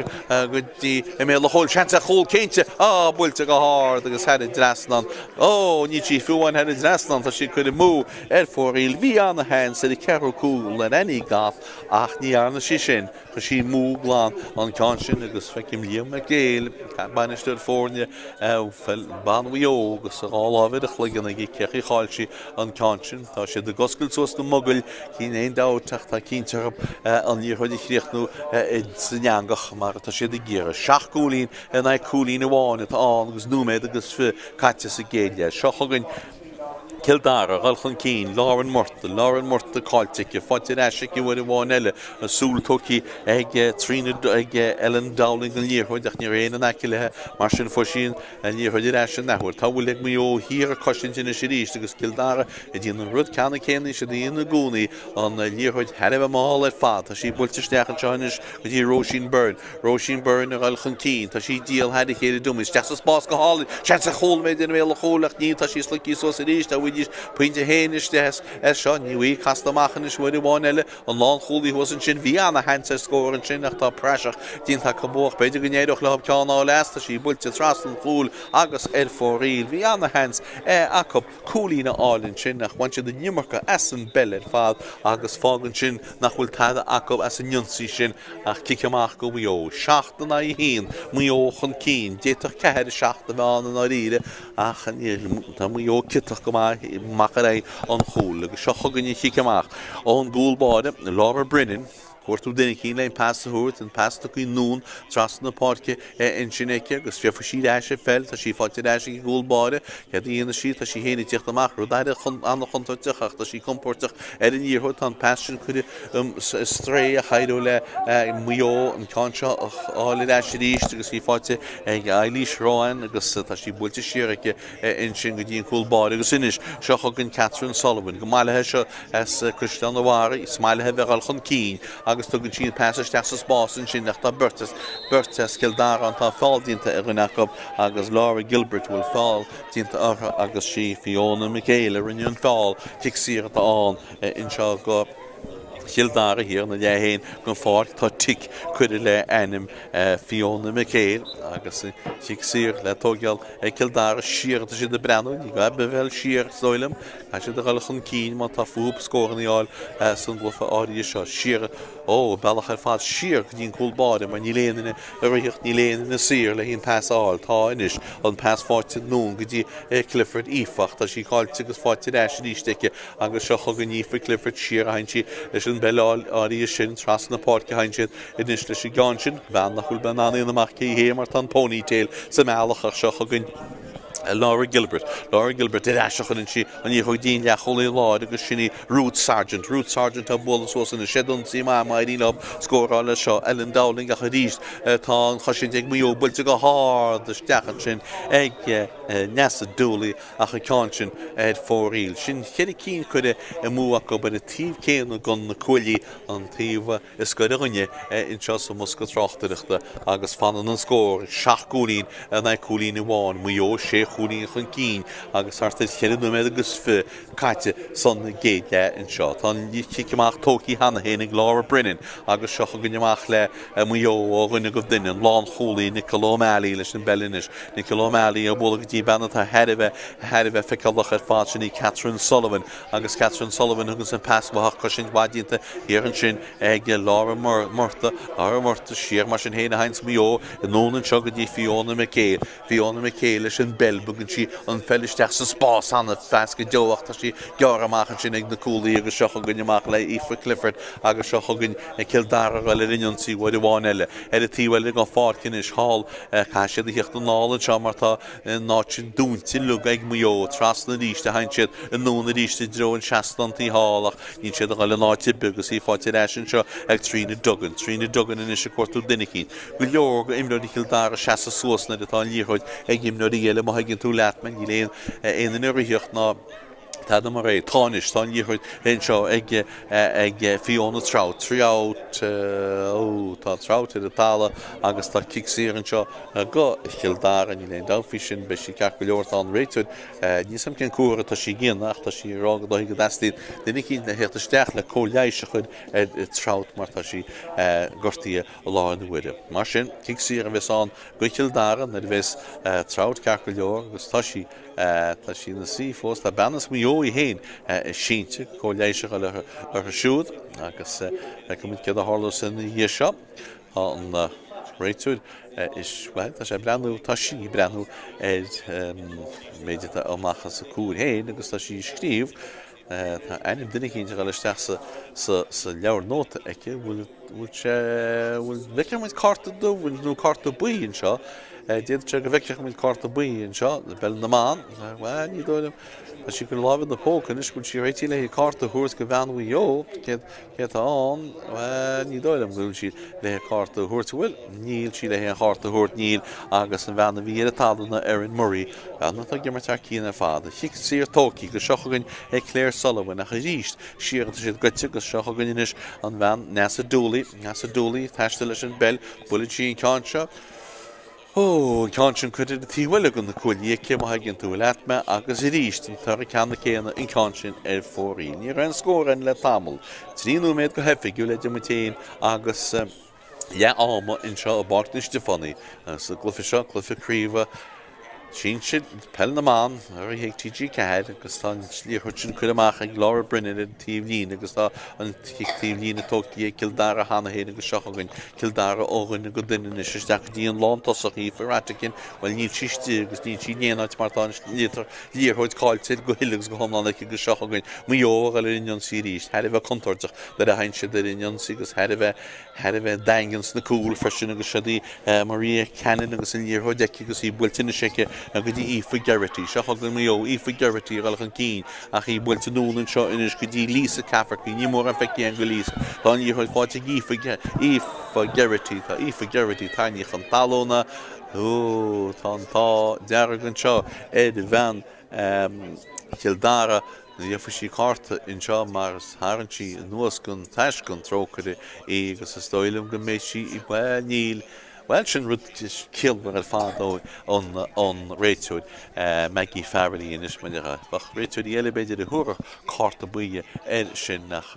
go dtí i mbéal an chúil. Seans ar chúl cinnte! Á, buailte go hard agus thar an dtrasnán. Ó, níl sí fiú amháin thar an dtrasnán, tá sí curtha amú ar fóraoil. Bhí ana-sheans ar an cheathrú cúl ar Annie Goff ach ní dhearna sí sin. Chuir sí amú glan an ceann sin agus feicim Liam Mac Géil, bainisteoir foirne ban Mhaigh Eo agus a dhá láimh ar a chloigeann aige cén chaoi chaill sí an ceann sin. Tá siad ag oscailt suas na mogaill, níl aon dabht ach tá cinnte orthu an liathróid a chríochnú san eangach mar atá siad ag iarraidh. 7 gcúilín in aghaidh cúilín amháin atá ann agus nóiméad agus 20 caite sa gcéad leath. Seo chugainn Cill Dara, dhul chun cinn, Lauren Murtagh, Lauren Murtagh caillte aici, faighte ar ais aici uair amháin eile, a súil tógtha ag Tríona, ag Ellen Dowling an liathróid ach ní raibh éinne in aice léi, mar sin fuair sí an liathróid ar ais an athuair. Tá buille ag Maigh Eo thiar ag cosaint anois arís agus Cill Dara ag déanamh an rud ceanna céanna siad a dhéanamh i gcónaí, an liathróid thar a bheith mall ar fad. Tá sí buailte isteach anseo anois go dtí Róisín Byrne. Róisín Byrne a dhul chun cinn. Tá sí ag díol thar a chéile dummy. Isteach sa spás go hálainn. Seans ar chúl b'fhéidir i mbéal an chúil ach níl. Tá sí sloigthe suas arís. Dá bhfaighidís pointe féin isteach as seo. Ní bhfaighidh. Casta amach anois uair amháin eile. An lánchúlaí thuas ansin. Bhí ana-sheans ar scór ansin ach tá praiseach déanta acu ach b'fhéidir go n-éireodh leo ceann a fháil as. Tá sí buailte trasna an chúil agus ar fóraoil. Bhí ana-sheans acu cúilín a fháil ansin ach bhain siad an iomarca as an bpeil ar fad agus fágann sin nach bhfuil tada acu as an ionsaí sin ach cic amach go Mhaigh Eo. 7 in aghaidh 1, Maigh Eo chun cinn. D'fhéadfadh 4, 7 a bheith ann i ndáiríre ach tá Maigh Eo ciotach go maith amach ar aghaidh an chúil. Agus seo chugainn an chic amach ón gcúl báire, Laura Brennan. Cuartú duine eicínt le an pas a thabhairt, an pas tugtha anonn trasna na páirce ansin aici agus féachfaidh sí ar ais ar pheil, tá sí faighte ar ais ag an gcúl báire, céard a dhéanfaidh sí, tá sí féin ag tíocht amach, rud an-chontúirteach ach tá sí compóirteach ar an liathróid, tá an pas sin curtha ar strae ach éireoidh le Maigh Eo an ceann seo a fháil ar ais arís agus í faighte ag Eilís Rowan agus tá sí buailte siar aici ansin go dtí an cúl báire agus anois seo chugainn Catherine Sullivan go maith léi seo as Caisleán an Bharraigh, is maith léi a bheith ag dul chun cinn. agus tugann sí an pas isteach sa spás ansin ach tá beirt as, beirt as Cill Dara ann, tá feall déanta ar dhuine acu agus Laura Gilbert bhfuil feall déanta uirthi agus sí Fiona McHale a rinne an feall, cic saor atá ann anseo go Chill Dara thiar ina leath féin den pháirc tá tic curtha le ainm Fiona McHale agus cic saor le tóigeáil ag Cill Dara siar atá siad ag breathnú, ní gá a bheith siar is dóigh liom, caithfidh siad a dhul chun cinn má tá fúthu scóranna a fháil san gcluiche áirithe seo. Siar, ó, bealach ar fad siar go dtí an cúl báire mar níl aon duine ag ritheacht, níl aon duine saor le an pas a fháil. Tá anois an pas faighte anonn go dtí Clifford Aoife ach tá sí caillte agus faighte ar ais arís aici Agus seo chugainn Aoife Clifford siar a théann sí leis an bpeil áirithe sin, trasna na páirce a théann siad anois leis an gceann sin, bean nach bhfuil mé in ann a dhéanamh amach cé hé mar tá an ponytail sa mbealach ach seo chugainn Laura Gilbert. Laura Gilbert ar ais a chuireann sí an liathróid go dtí an leathchúlaí láir agus sin í Ruth Sargent. Ruth Sargent á bualadh suas anois. Siad ionsaí maith má éiríonn leo scóráil leis seo. Ellen Dowling ach arís tá an chosaint ag Maigh Eo buailte go hard isteach ansin ag Neasa Dooley. ach an ceann sin ar fóraoil. Sin cheithre cinn curtha amú acu ar an taobh céanna de na cuaillí, an taobh is gaire dhúinne anseo sa mbosca tráchtaireachta, agus fanann an scór ag seacht gcúilín in aghaidh cúilín amháin, Maigh Eo sé chúilín chun cinn agus thart ar cheithre nóiméad agus fi caite san gcéad leath anseo. Tá an chic amach tógtha cheana féin ag Laura Brennan agus seo chugainn amach le Maigh Eo ó dhuine go duine, an lánchúlaí Nicola O'Malley leis an bpeil anois. Nicola O'Malley á bualadh go dtí bean atá thar a bheith thar a bheith feiceálach ar fad, sin í Catherine Sullivan. Agus Catherine Sullivan thugann an pas uaithi ach cosaint mhaith déanta thiar ansin ag Laura Murtagh. Laura Murtagh siar mar sin féin a théanns Maigh Eo anonn anseo go dtí Fiona McHale. Fiona McHale leis an bpeil, bogann sí an pheil isteach sa spás an-phas go deo ach tá sí gearrtha amach ansin ag na cúlaí agus seo chugainn amach le Aoife Clifford agus seo chugainn Cill Dara ag dul ar an ionsaí uair amháin eile. Ar an taobh eile den pháirc anois thall caithfidh siad a theacht anall anseo mar tá an áit sin dúnta uilig ag Maigh Eo. Trasna arís a théann siad anonn arís i dtreo an seastán taobh thall ach níl siad ag dul in áit ar bith agus í faighte ar ais anseo ag Tríona Duggan. Tríona Duggan anois ag cuartú duine eicínt. Go leor go imreoirí Chill Dara seasamh suas nuair atá an liathróid ag imreoirí eile má thuigeann tú leat mé níl aon aon duine ag ritheacht ná tada mar é. Tá anois, tá an liathróid anseo ag ag Fiona Trout. Trout, ó tá Trout ar an talamh agus tá cic saor anseo go Chill Dara. Níl aon dabht faoi sin, beidh sí ceart go leor. Tá an réiteoir, níl 's agam cén comhartha atá sí ag déanamh ach tá sí ag rá go dóigh go dteastaíonn duine eicínt le theacht isteach le cóir leighis a chur ar Trout mar tá sí gortaithe i láthair na huaire. Mar sin, cic saor a bheas ann go Chill Dara nuair a bheas Trout ceart go leor agus tá sí, tá sí ina suí fós. Tá bean as Maigh Eo í féin sínte, cóir leighis a dhul uirthi siúd agus feicfimid céard a tharlós ina dhiaidh seo. Tá an réiteoir is, bhuel, tá sé ag breathnú, tá sí ag breathnú ar an méid atá amach as a comhair féin agus tá sí ag scríobh Tá ainm duine eicínt ag dul isteach sa, sa, sa leabhar nóta aici. Bhfuil, bhfuil sé, bhfuil, bhfeicfeadh muid cárta dubh nó cárta buí anseo. D'fhéadfadh sé go bhfeicfeadh muid cárta buí anseo, i bpeil na mban. Bhuel, ní dóigh liom. Tá sí ag cur a lámh ina póca anois, bhfuil sí réitithe le cárta a thabhairt go bhean Mhaigh Eo? Céard, cé atá ann? Bhuel, ní dóigh liom go bhfuil sí le cárta a thabhairt, bhfuil? Níl sí le haon chárta a thabhairt, níl, agus an bhean a bhí ar an talamh ná Erin Murray, bean atá ag imirt thar cionn ar fad. An chic saor tógtha agus seo chugainn é Claire Sullivan ach arís siar atá siad goite agus seo chugainn anois an bhean Neasa Dooley, Neasa Dooley ag taisteal leis an bpeil, buaileann sí an ceann seo. Ó, an ceann sin curtha ar an taobh eile de na cuaillí aici, má thuigeann tú leat mé, agus arís an toradh ceanna céanna, an ceann sin ar fóraoil. Ní raibh aon scór ann le tamall. 3 nóiméad go hoifigiúil idir muid féin agus leath ama anseo i bPáirc na Stiofánaí sa gcluiche seo, cluiche craoibhe sinsir peil na mban, urraithe ag TG4 agus tá an liathróid sin curtha amach ag Laura Brennan ar an taobh líne agus tá an cic taobh líne tógtha ag Cill Dara cheana féin agus seo chugainn Cill Dara ó dhuine go duine anois isteach go dtí an lántosach Aoife Ratican. Bhuel níl sí istigh agus níl sí in aon áit mar tá an liathróid caillte go huile agus go hiomlán aici agus seo chugainn Maigh Eo a dhul ar an ionsaí arís. Thar a bheith contúirteach nuair a théann siad ar an ionsaí agus thar a bheith thar a bheith daingean sna cúil freisin agus siod í Maria Cannon agus an liathróid aici agus í buailte anois aici go dtí Aoife Geraghty. Seo chugainn Maigh Eo, Aoife Geraghty ag dul chun cinn ach í buailte anonn anseo anois go dtí Lisa Cafferkey. Níl mórán feicthe againn go Lisa. Tá an liathróid faighte ag Aoife, Aoife Geraghty. Tá Aoife Geraghty tarraingthe chun talúna. Ó, tá an t-ádh dearg anseo ar bhean Chill Dara. Ní gheobhaidh sí cárta anseo mar tharraing sí anuas den tais den trócaire í agus is dóigh liom go mbeidh sí, bhuel níl, bhuel sin rud ciallmhar ar fad ón réiteoir Maggie Farrelly anois, mar bheadh réiteoirí eile b'fhéidir a thabharfadh cárta buí air sin ach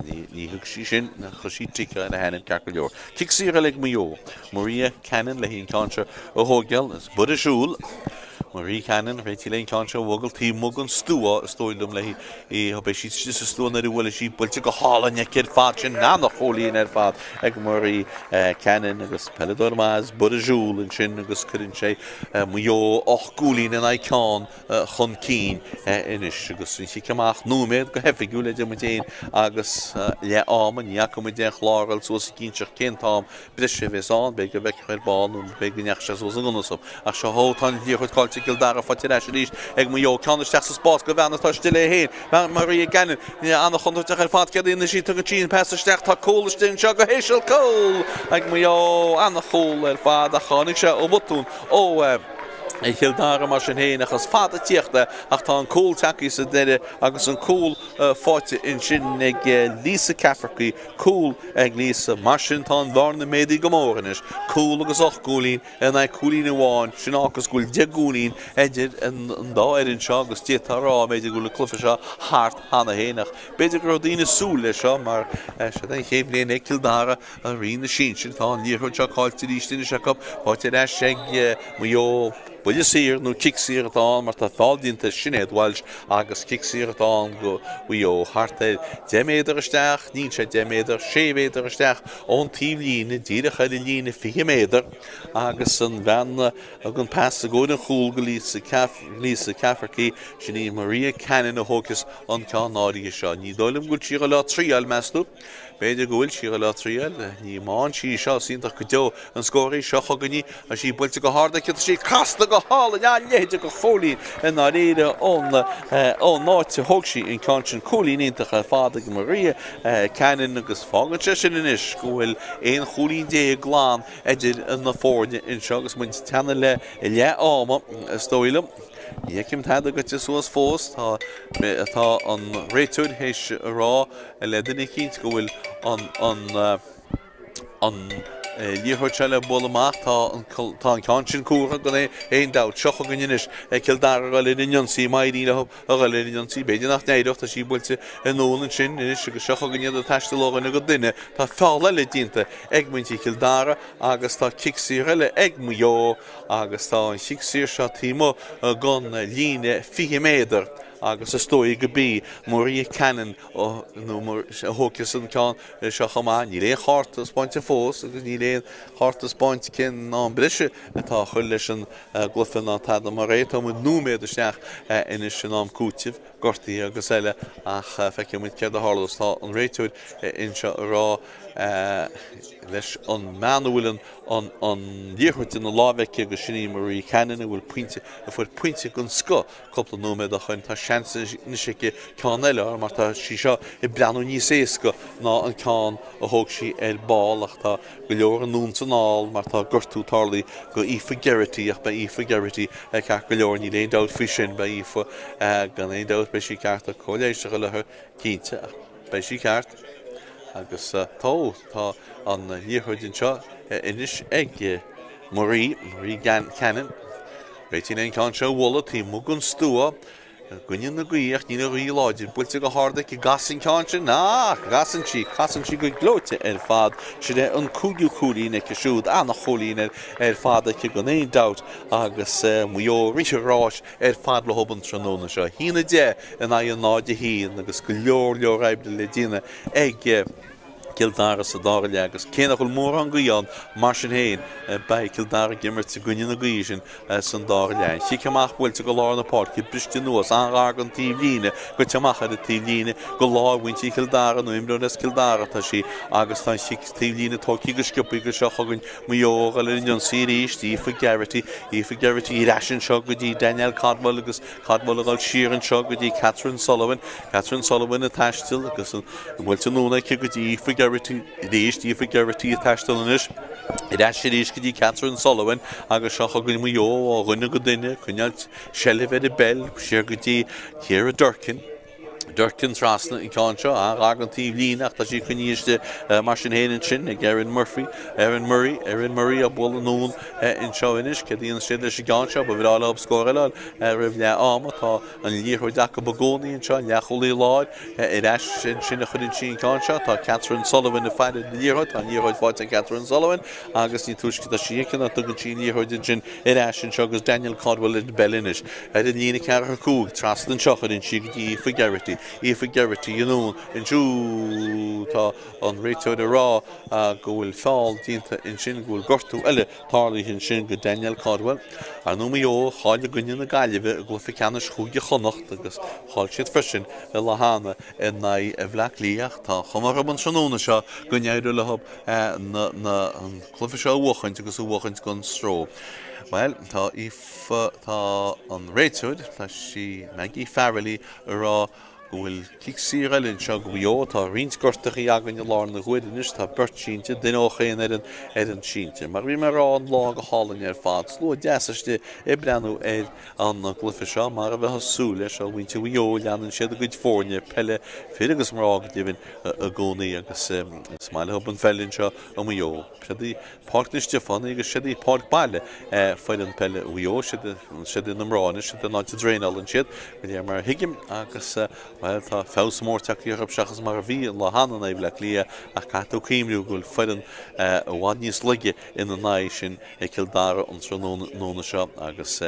ní thug sí sin, chuir sí tic ar a hainm ceart go leor. Cic saor eile ag Maigh Eo. Maria Cannon léi an ceann seo a thógáil, is buille siúil. Maria Cannon réitithe leis an ceann seo a bhualadh taobh amuigh den stua is dóigh liom léi í. Beidh sí istigh sa stua nuair a bhuailfidh sí buailte go hálainn aici ar fad sin ana-chúilín ar fad ag Maria Cannon agus peileadóir maith is buille siúil ansin agus cuireann sé Maigh Eo 8 gcúilín in aghaidh ceann chun cinn anois agus an chic amach nóiméad go hoifigiúil idir muid féin agus leath ama. Ní fhaca muid aon chlár ag dul suas ag inseacht cén t-am breise a bheas ann. B'fhéidir go bhfeicfear ar ball nó b'fhéidir go ndeachaigh sé suas an gunna sub. Ach seo thó, tá an liathróid caillte ag Cill Dara faighte ar ais arís ag Maigh Eo. Ceann isteach sa spás go bhean atá istigh léi féin, Maria Gannon. An-chontúirteach ar fad. Céard a dhéanfaidh sí? Tugann sí an pas isteach. Tá cúl istigh anseo go híseal. Cúl ag Maigh Eo. An-chúl ar fad ach tháinig sé ó bhotún ó. Chill Dara mar sin féin ach is fada tíocht é ach tá an cúl tagtha sa deireadh agus an cúl faighte ansin ag Lisa Cafferkey, cúl ag Lisa. Mar sin tá an bhearna méadaithe go mór anois, cúl agus 8 gcúilín in aghaidh cúilín amháin, sin a fhágas go bhfuil 10 gcúilín idir an dá fhoireann seo agus d'fhéadfá a rá b'fhéidir go bhfuil an cluiche seo thart cheana féin ach b'fhéidir go raibh daoine ag súil leis seo mar seo an chéad bhliain ag Cill Dara I Roinn na Sinsear tá an liathróid seo caillte arís anois acu, faighte ar ais ag Maigh Eo. Buille saor nó cic saor atá ann mar tá feall déanta ar Sinéad Walsh agus cic saor atá ann go Mhaigh Eo. Thart ar 10 méadar isteach, níl sé 10 méadar, 6 mhéadar isteach ón taobhlíne, díreach ar an líne 20 méadar agus an bhean a thug an pas i gcomhair an chúil go Lisa Cafferkey, sin í Maria Cannon a thógfas an ceann áirithe seo. Ní dóigh liom go bhfuil sí ag dul á triail, meas tú? B'fhéidir go bhfuil sí ag dul á triail. Ní iomáin sí seo, is iontach go deo an scór í seo chugainn í. Tá sí buailte go hard aici, tá sí casta go hálainn, a leithéid de chúilín i ndáiríre ón ón áit a thóg sí an ceann sin. Cúilín iontach ar fad ag Maria Cannon agus fágann sé sin anois go bhfuil 11 chúilín glan idir na foirne anseo agus muid ag teannadh le leath ama, is dóigh liom. Ní fheicim tada goite suas fós. Tá tá an réiteoir théis a rá le duine eicínt go bhfuil an an an liathróid seo le bualadh amach. Tá an tá an ceann sin cuartha gan aon dabht. Seo chugainn anois Cill Dara ag dul ar an ionsaí. Má éiríonn leo a dhul ar an ionsaí, b'fhéidir nach n-éireodh. Tá sí buailte anonn ansin anois agus seo chugainn iad ag taisteal ó dhuine go duine. Tá feall eile déanta ag muintir Chill Dara agus tá cic saor eile ag Maigh Eo. agus tá an chic saor seo taobh amuigh den líne 20 méadar agus is dóigh go b'í Maria Cannon a thógfas an ceann seo chomh maith. Níl aon chárta spáinte fós agus níl aon chárta spáinte cén am breise atá á chur leis an gcluiche ná tada mar é. Tá muid nóiméad isteach anois in am cúitimh, gortaithe agus eile ach feicfidh muid céard a tharlós. Tá an réiteoir anseo ag rá leis an mbean a bhfuil an an liathróid ina láimh aici agus sin í Marie Cannon a bhfuil pointe, a fuair pointe den scoth cúpla nóiméad ó shoin. Tá seans anois aici ceann eile a fháil mar tá sí seo ag breathnú níos éasca ná an ceann a thóg sí ar ball ach tá go leor anonn is anall mar tá gortú tarlaithe go Aoife Geraghty ach beidh Aoife Geraghty ceart go leor, níl aon dabht faoi sin, beidh Aoife gan aon dabht beidh sí ceart, tá cóir leighis a dhul uirthi cinnte ach. Beidh sí ceart. Agus tá, tá an liathróid anseo anois ag Marie, Marie Cannon. Réitíonn an ceann seo a bhualadh taobh amuigh den stua. I gcoinne na gaoithe ach níl an ghaoth láidir. Buailte go hard aici. An gcasfaidh an ceann sin. Ach casann sí, casann sí go gleoite ar fad. Sin é an cúigiú cúilín aici siúd. Ana-chúilín ar fad aici gan aon dabht agus Maigh Eo ag rith an ráis ar fad leo an tráthnóna seo. 1-10 in aghaidh 0-1 agus go leor leor oibre le déanamh ag Cill Dara sa dara leath agus cé nach bhfuil mórán gaoth ann, mar sin féin, beidh Cill Dara ag imirt i gcoinne na gaoithe sin san dara leath. An chic amach buailte go lár na páirce, briste anuas, an-ghar don taobhlíne, goite amach ar an taobhlíne go láimh mhuintir Chill Dara nó imreoir as Cill Dara atá sí agus tá an chic taobhlíne tógtha go sciobtha agus seo chugainn Maigh Eo ag dul ar an ionsaí arís, Aoife Geraghty, Aoife Geraghty ar ais anseo go dtí Danielle Caldwell agus Caldwell ag dul siar anseo go dtí Catherine Sullivan, Catherine Sullivan ag taisteal agus an buailte anonn aici go dtí Aoife Geraghty arís, Aoife Geraghty ag taisteal anois ar ais arís go dtí Catherine Sullivan agus seo chugainn Maigh Eo ó dhuine go duine, coinneáil seilbh ar an bpeil, siar go dtí Ciara Durkin. Durkin trasna an ceann seo, gar don taobh líne ach tá sí coinnithe istigh mar sin féin ansin ag Erin Murphy, Erin Murray, Erin Murray á bualadh anonn anseo anois. Céard a dhéanfas siad leis an gceann seo? Ba bhreá leo scór eile a fháil roimh leath ama. Tá an liathróid acu i gcónaí anseo, leathchúlaí láir ar ais ansin a chuireann sí an ceann seo. Tá Catherine Sullivan ag faire na liathróid. Tá an liathróid faighte ag Catherine Sullivan agus ní túisce atá sí aici ná tugann sí an liathróid ansin ar ais anseo agus Danielle Caldwell ar an bpeil anois. Ar an líne 45, trasna anseo, chuireann sí go dtí Aoife Geraghty. Aoife Geraghty anonn ansiúd. Tá an réiteoir ag rá go bhfuil feall déanta ansin, go bhfuil gortú eile tarlaithe ansin go Danielle Caldwell. Ar ndóigh Maigh Eo a chaill i gcoinne na Gaillimhe i gcluiche ceannais Chúige Chonnacht agus chaill siad freisin an lá cheana in aghaidh Bhaile Átha Cliath ach tá an chuma orthu an tráthnóna seo go n-éireoidh leo an cluiche seo a bhuachaint agus a bhuachaint gan stró. Bhuel, tá Aoife. Tá an réiteoir, tá sí, Maggie Farrelly, ag rá go bhfuil cic saor eile anseo go Mhaigh Eo. Tá roinnt gortachaí againn i láthair na huaire anois. Tá beirt sínte, duine ó chaon fhoireann ar an sínte. Mar a bhí mé ag rá, an lá go hálainn ar fad. Slua deas istigh ag breathnú ar an gcluiche seo, mar a bheifeá ag súil leis ó mhuintir Mhaigh Eo. Leanann siad a gcuid foirne peile, fir agus mná go deimhin, i gcónaí agus is maith leo an pheil anseo i Maigh Eo. Páirc na Stiofánaí agus siod í páirc baile foireann peile Mhaigh Eo, siod í na mná anois, siod an áit a dtraenálann siad, de réir mar a thuigim, agus, bhuel, tá feabhas mór tagtha orthu seachas mar a bhí an lá cheana in aghaidh Bhaile Átha Cliath ach caithfidh tú cuimhniú go bhfuil foireann i bhfad níos laige ina n-aghaidh sin ag Cill Dara an tráthnóna seo agus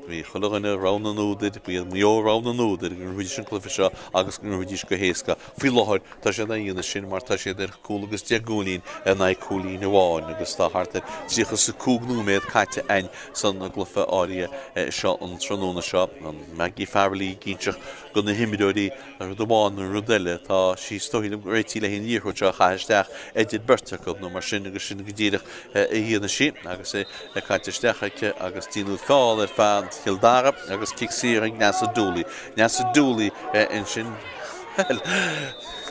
bhí chuile dhuine rogha na n-údair, ba iad Maigh Eo rogha na n-údair go ngnóthaídís an cluiche seo agus go ngnóthaídís go héasca. Faoi láthair Tá siad á dhéanamh sin mar tá siad ar chúl agus 10 gcúilín in aghaidh cúilín amháin agus tá thart ar 35 nóiméad caite a'inn san gcluiche áirithe seo an tráthnóna seo. Maggie Farrelly ag inseacht do na himreoirí rud amháin nó rud eile. Tá sí is dóigh liom réitithe le an liathróid seo a chaitheamh isteach idir beirt acu nó mar sin agus sin go díreach a dhéanfaidh sí agus é caite isteach aici agus déanadh feall ar fear Chill Dara agus cic saor ag Neasa Dooley. Neasa Dooley ansin. Bhuel,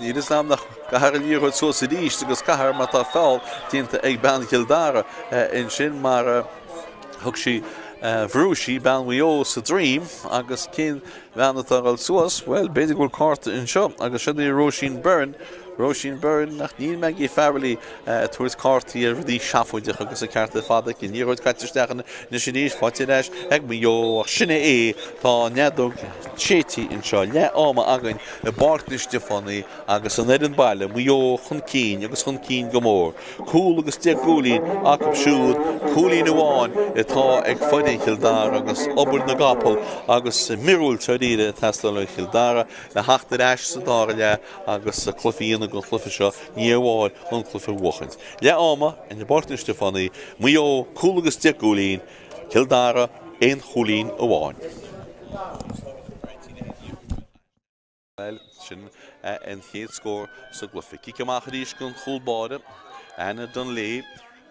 níl fhios a'm nach gcaithfear an liathróid suas arís agus caithfear mar tá feall déanta ag bean Chill Dara ansin mar thug sí, bhrúigh sí bean Mhaigh Eo sa droim agus cén bhean atá ag dul suas? Bhuel, b'fhéidir go bhfuil cárta anseo agus siod í Róisín Byrne, Róisín Byrne, ach níl Maggie Farrelly ag tabhairt cártaí ar rudaí seafóideacha agus an ceart ar fad aici. An liathróid caite isteach anois arís, faighte ar ais ag Maigh Eo ach sin é é, tá an fheadóg séidte anseo. Leath ama againn i bPáirc na Stiofánaí agus an fhoireann baile, Maigh Eo, chun cinn agus chun cinn go mór. Cúl agus 10 gcúilín acu siúd, cúilín amháin atá ag foireann Chill Dara agus obair na gcapall agus miorúilt dáiríre ag teastáil ó Chill Dara le theacht ar ais sa dara leath agus cluiche a dhéanamh den chluiche seo, ní amháin an cluiche a bhuachaint. Leath ama i bPáirc na Stiofánaí, Maigh Eo, cúl agus 10 gcúilín, Cill Dara, aon chúilín amháin. Bhuel, sin an chéad scór sa gcluiche. Cic amach arís don chúl báire, Anna Dunlea.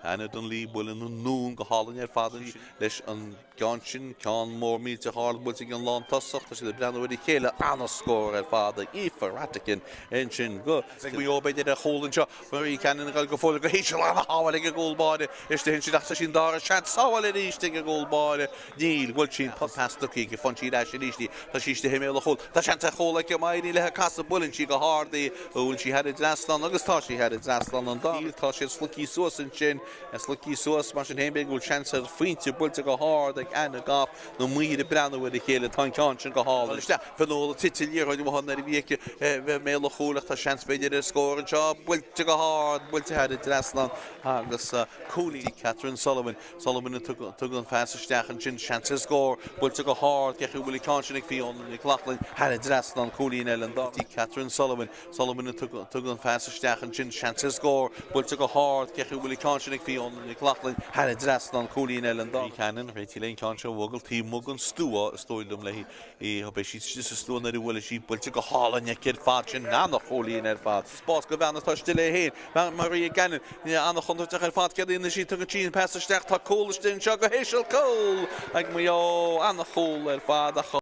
Anna Dunlea buaileann anonn go hálainn ar fad ansin leis an gceann sin, ceann mór millteach ard buailte ag an lántosach. Tá siad ag breathnú ar a chéile. An-scór ar fad ag Aoife Rhatigan ansin go Ag Maigh Eo b'fhéidir ar chúl anseo. Marie Cannon ag dul go fóill go híseal. An-shábháil ag an gcúl báire istigh ansin ach tá sí an dara seans. Sábháil arís ag an gcúl báire. Níl. Bhuail sí an pas tugtha aici. Faigheann sí ar ais arís í. Tá sí istigh i mbéal an chúil. Tá seans ar chúl aici. Má éiríonn léi casadh, buaileann sí go hard í. Bhfuil sí thar an dtrasnán? Agus tá sí thar an dtrasnán. An dara. Tá siad sloigthe suas ansin. Sloigthe suas. Mar sin féin, b'fhéidir go bhfuil seans ar phointe buailte go hard ag Anna Goff. Na maoir ag breathnú ar a chéile. Tá an ceann sin go hálainn. Isteach. Fionnuala tite liathróid uaithi nuair a bhí aici i mbéal an chúil ach tá seans b'fhéidir ar scór anseo. Buailte go hard. Buailte thar an dtrasnán agus cúilín. Catherine Sullivan. Sullivan a thug an phas isteach ansin, seans ar scór, buailte go hard, cé chaoi a bhfuil an ceann sin ag Fiona Nic Lochlainn, thar an dtrasnán, cúilín eile an dara. Catherine Sullivan, Sullivan a thug an phas isteach ansin, seans ar scór, buailte go hard, cé chaoi a bhfuil an ceann sin ag Fiona Nic Lochlainn, thar an dtrasnán, cúilín eile an dara. Cannon, réitithe le an ceann seo a bhualadh taobh amuigh den stua, is dóigh liom léi. Beidh sí istigh sa stua nuair a bhuailfidh sí, buailte go hálainn aici ar fad, sin ana-chúilín ar fad. Spás do bhean atá istigh léi féin, Maria Gannon, ana-chontúirteach ar fad, céard a dhéanfaidh sí, tugann sí an pas isteach, tá cúl istigh anseo go híseal, cúl ag Maigh Eo, ana-chúl ar fad ach.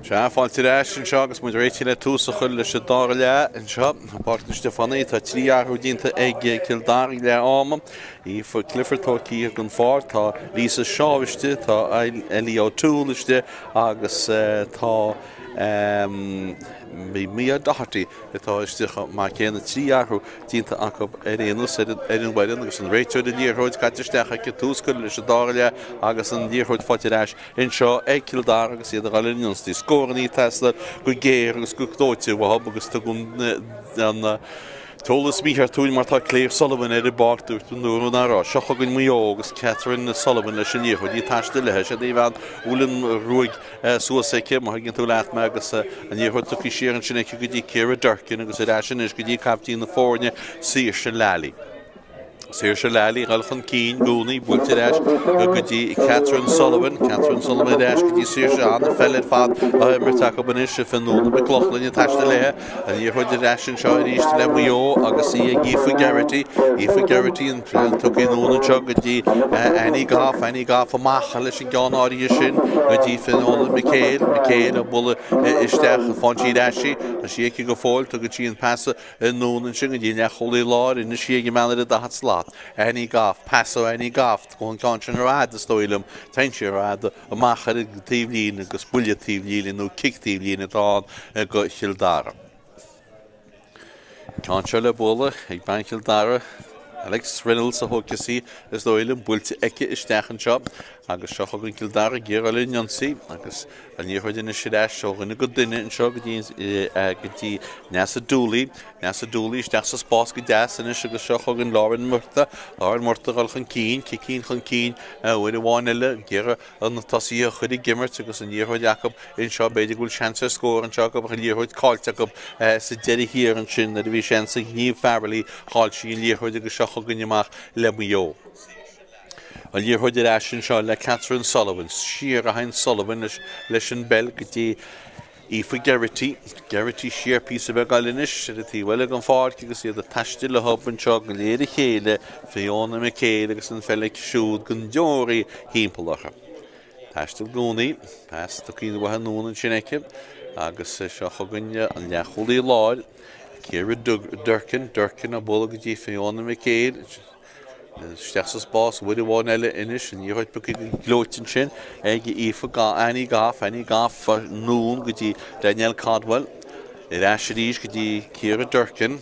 Sea, fáilte ar ais anseo agus muid réitithe le tús a chur leis an dara leath anseo i bPáirc na Stiofánaí. Tá 3 athrú déanta ag Cill Dara ag leath ama. Aoife Clifford tógtha den pháirc, tá Lisa Shaw istigh, tá Ellie O'Toole istigh agus tá Mia Doherty atá istigh chomh maith céanna. 3 athrú déanta acu ar aon nós ar an bhfoireann agus an réiteoir an liathróid caite isteach aici, tús curtha leis an dara leath agus an liathróid faighte ar ais anseo ag Cill Dara agus iad ag dul ar an ionsaí. Scóranna ag teastáil go géar agus go gleoite uathu agus tugann an t-eolas mícheart dúinn mar tá Claire Sullivan ar an bpáirc dúirt an uair nach raibh. Seo chugainn Maigh Eo agus Catherine Sullivan leis an liathróid. Í ag taisteal léi. Siod í an bhean a bhfuil an ruaig suas aici, má thuigeann tú leat mé, agus an liathróid tugtha siar ansin aici go dtí Ciara Durkin agus ar ais anois go dtí caiptín na foirne, Saoirse Lally. Saoirse Lally ag dul chun cinn i gcónaí, buailte ar ais go dtí Catherine Sullivan, Catherine Sullivan ar ais go dtí Saoirse, an-pheil ar fad á imirt acu anois, Fionnuala McLaughlin ag taisteal léi, an liathróid ar ais anseo arís le Maigh Eo agus í ag Aoife Geraghty, Aoife Geraghty an pheil tugtha anonn anseo go dtí Annie Goff, Annie Goff amach leis an gceann áirithe sin go dtí Fionnuala McHale, McHale ag bualadh isteach, faigheann sí ar ais í, tá sí aici go fóill, tugann sí an pas Anonn ansin go dtí an leathchúlaí láir, anois í ag an mbean ar an 40 slat, Annie Goff, pas ó Annie Goff, tá an ceann sin rófhada is dóigh liom, téann sé rófhada amach ar an taobhlíne agus buille taobhlíne nó cic taobhlíne atá ann do Chill Dara. Ceann seo le bualadh ag bean Chill Dara, Alex Reynolds a thógfas í is dóigh liom, buailte aici isteach anseo agus seo chugainn Cill Dara ag iarraidh dul ar an ionsaí agus An liathróid anois ar ais ó dhuine go duine anseo go dtí go dtí Neasa Dooley. Neasa Dooley isteach sa spás go deas anois agus seo chugainn Lauren Murtagh. Lauren Murtagh ag dul chun cinn, cicín chun cinn uair amháin eile ag iarraidh na tosaithe a chur ag imirt agus an liathróid acu anseo. B'fhéidir go bhfuil seans ar scór anseo acu ach an liathróid caillte acu sa deireadh thiar ansin nuair a bhí seans ag Niamh Farrelly chaill sí an liathróid agus seo chugainn amach le Maigh Eo. An liathróid ar ais anseo le Catherine Sullivan. Siar a théann Sullivan leis an bpeil go dtí Aoife Geraghty. Geraghty siar píosa beag eile anois ar an taobh eile den pháirc agus iad ag taisteal leo anseo go léir a chéile, Fiona McHale agus an pheil aici siúd gan deoraí thimpeall orthu. Taisteal i gcónaí. Pas tugtha uaithi anonn ansin aici agus seo chugainn an leathchúlaí láir, Ciara Durkin. Durkin ag bualadh go dtí Fiona McHale. Isteach sa spás uair amháin eile anois, an liathróid pioctha go gleoite ansin ag Aoife Annie Goff, Annie Goff anonn go dtí Danielle Caldwell. Ar ais arís go dtí Ciara Durkin.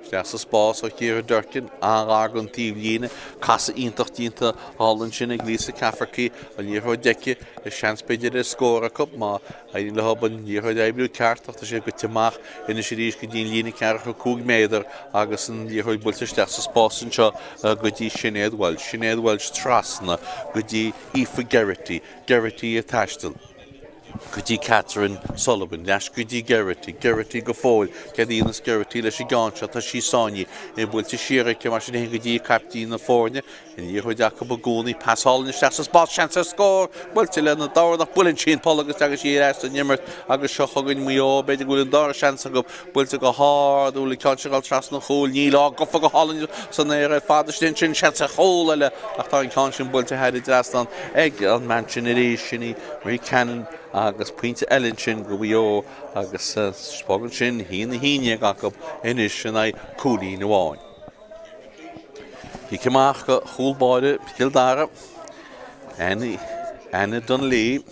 Isteach sa spás ó Chiara Durkin, an-ghar don taobhlíne. Casadh iontach déanta thall ansin ag Lisa Cafferkey, an liathróid aici, seans b'fhéidir ar scór acu má Éiríonn leo an liathróid a oibriú ceart ach tá sé goite amach anois arís go dtí an líne 45 méadar agus an liathróid buailte isteach sa spás anseo go dtí Sinéad Walsh. Sinéad Walsh trasna go dtí Aoife Geraghty. Geraghty ag taisteal go dtí Catherine Sullivan. Ar ais go dtí Geraghty. Geraghty go fóill. Céard a dhéanas Geraghty leis an gceann seo? Tá sí sáinnithe. É buailte siar aici mar sin go dtí caiptín na foirne. An liathróid acu i gcónaí, pas álainn isteach sa spás, seans ar scór! Buailte lena dorn ach buaileann sí an poll agus tagann sí ar ais san imirt agus seo chugainn Maigh Eo, b'fhéidir go bhfuil an dara seans acu, buailte go hard, an bhfuil an ceann seo ag dul trasna an chúil, níl, á, gafa go hálainn san aer ar fad istigh ansin, seans ar chúl eile ach tá an ceann sin buailte thar an dtrasnán ag an mbean sin arís, sin í Marie Cannon agus pointe eile ansin go Mhaigh Eo agus fágann sin 1-11 acu anois in aghaidh cúilín amháin. Cic amach go chúl báire Chill Dara, Annie, Anna Donnelly.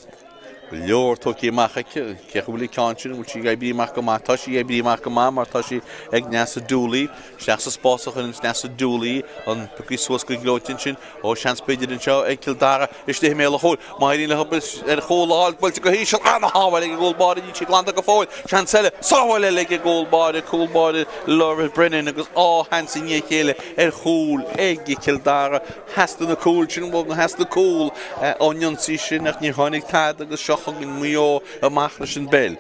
Go leor tógtha amach aici. Cé acu bhfuil an ceann sin, bhfuil sí ag oibriú amach go maith? Tá sí ag oibriú amach go maith mar tá sí ag Neasa Dooley. Isteach sa spás a chuireann Neasa Dooley an pioctha suas go gleoite ansin. Ó seans b'fhéidir anseo ag Cill Dara istigh i mbéal an chúil. Má éiríonn leo ar chúl a fháil, buailte go híseal, ana-shábháil ag an gcúl báire, níl sí glanta go fóill. Seans eile, sábháil eile ag an gcúl báire, cúl báire Laura Brennan agus dhá sheans i ndiaidh a chéile ar chúl ag Cill Dara. Theastaigh na cúil sin, bhuel, theastaigh cúl ón ionsaí sin ach níor tháinig tada agus seo chugainn Maigh Eo amach leis an bpeil.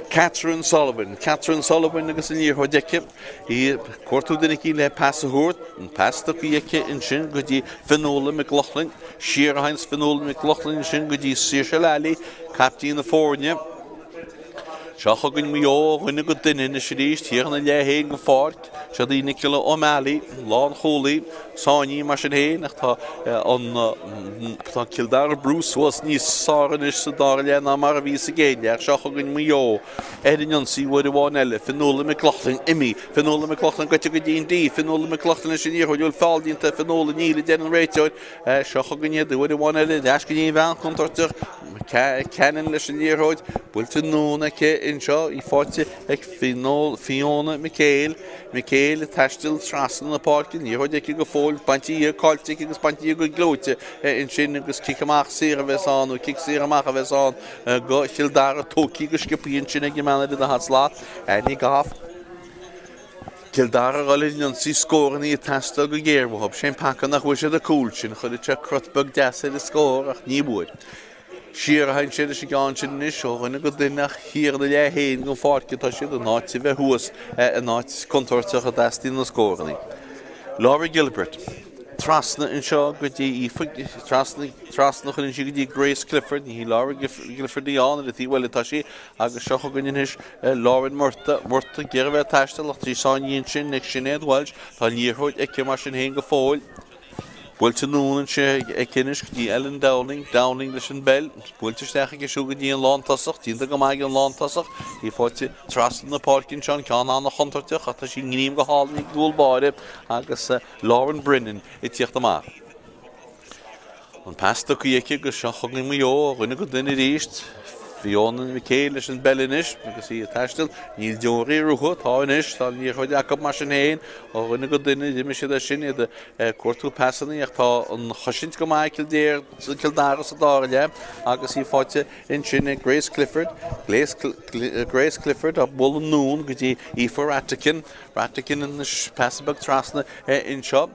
Catherine Sullivan, Catherine Sullivan agus an liathróid aici. Í ag cuartú duine eicínt le pas a thabhairt, an pas tugtha aici ansin go dtí Fionnuala McLaughlin. Siar a théanns Fionnuala McLaughlin ansin go dtí Saoirse Lally, caiptín na foirne. Seo chugainn Maigh Eo ó dhuine go duine anois arís, thiar ina leath féin den pháirc. Siod í Nicola O'Malley, lánchúlaí, sáinnithe mar sin féin ach tá an tá Cill Dara ag brú suas níos fearr anois sa dara leath ná mar a bhí sa gcéad leath. Seo chugainn Maigh Eo ar an ionsaí uair amháin eile. Fionnuala McLaughlin imithe. Fionnuala McLaughlin goite go dtí an D. Fionnuala McLaughlin leis an liathróid. Bhfuil feall déanta ar Fionnuala? Níl, a deir an réiteoir. Seo chugainn iad uair amháin eile ar ais go dtí an bhean chontúirteach, Cannon leis an liathróid, buailte anonn aici anseo, í faighte ag Fiona McHale. McHale ag taisteal trasna na páirce, an liathróid aici go fóill, bainte dhi, caillte aici agus bainte dhi go gleoite ansin agus cic amach saor a bheas ann, nó cic saor amach a bheas ann go Chill Dara, tógtha go sciobtha ansin ag an mbean ar an daichead slat, Annie Goff. Cill Dara ag dul ar an ionsaí, scórannaí ag teastáil go géar uathu. Sé an peaca nach bhfuair siad an cúl sin. Chuirfeadh sé crot beag deas ar an scór ach ní bhfuair. Siar a théann siad leis an gceann sin anois ó dhuine go duine ach thiar ina leath féin den pháirc atá siad in áit a bheith thuas in áit contúirteach a dteastaíonn na scórannaí. Laura Gilbert trasna anseo go dtí Aoife, trasna, trasna chuireann sí go dtí Grace Clifford, ní hí Laura Clifford í ann, ar an taobh eile atá sí agus seo chugainn anois Lauren Murtagh, Murtagh ag iarraidh a bheith ag taisteal ach tá sí sáinnithe ansin ag Sinéad Walsh. Tá an liathróid aici mar sin féin go fóill. Buailte anonn ansin aici anois go dtí Ellen Dowling, Dowling leis an bpeil. Buailte isteach aici siúd go dtí an lántosach. Déanta go maith ag an lántosach. Í faighte trasna na páirce anseo, an ceann an-chontúirteach ach tá sí i ngreim go hálainn ag an gcúl báire agus Lauren Brennan ag tíocht amach. An pas tugtha aici agus seo chugainn Maigh Eo ó dhuine go duine arís. Fiona McHale leis an bpeil anois agus í ag taisteal. Níl deoraí uathu, tá anois, tá an liathróid acu mar sin féin ó dhuine go duine. D'imigh siad as sin, iad ag cuartú pasanna ach tá an chosaint go maith ag Cill Dara sa dara leath agus í faighte ansin ag Grace Clifford. Grace Clifford á bualadh anonn go dtí Aoife Ratican. Ratican anois, pas beag trasna anseo.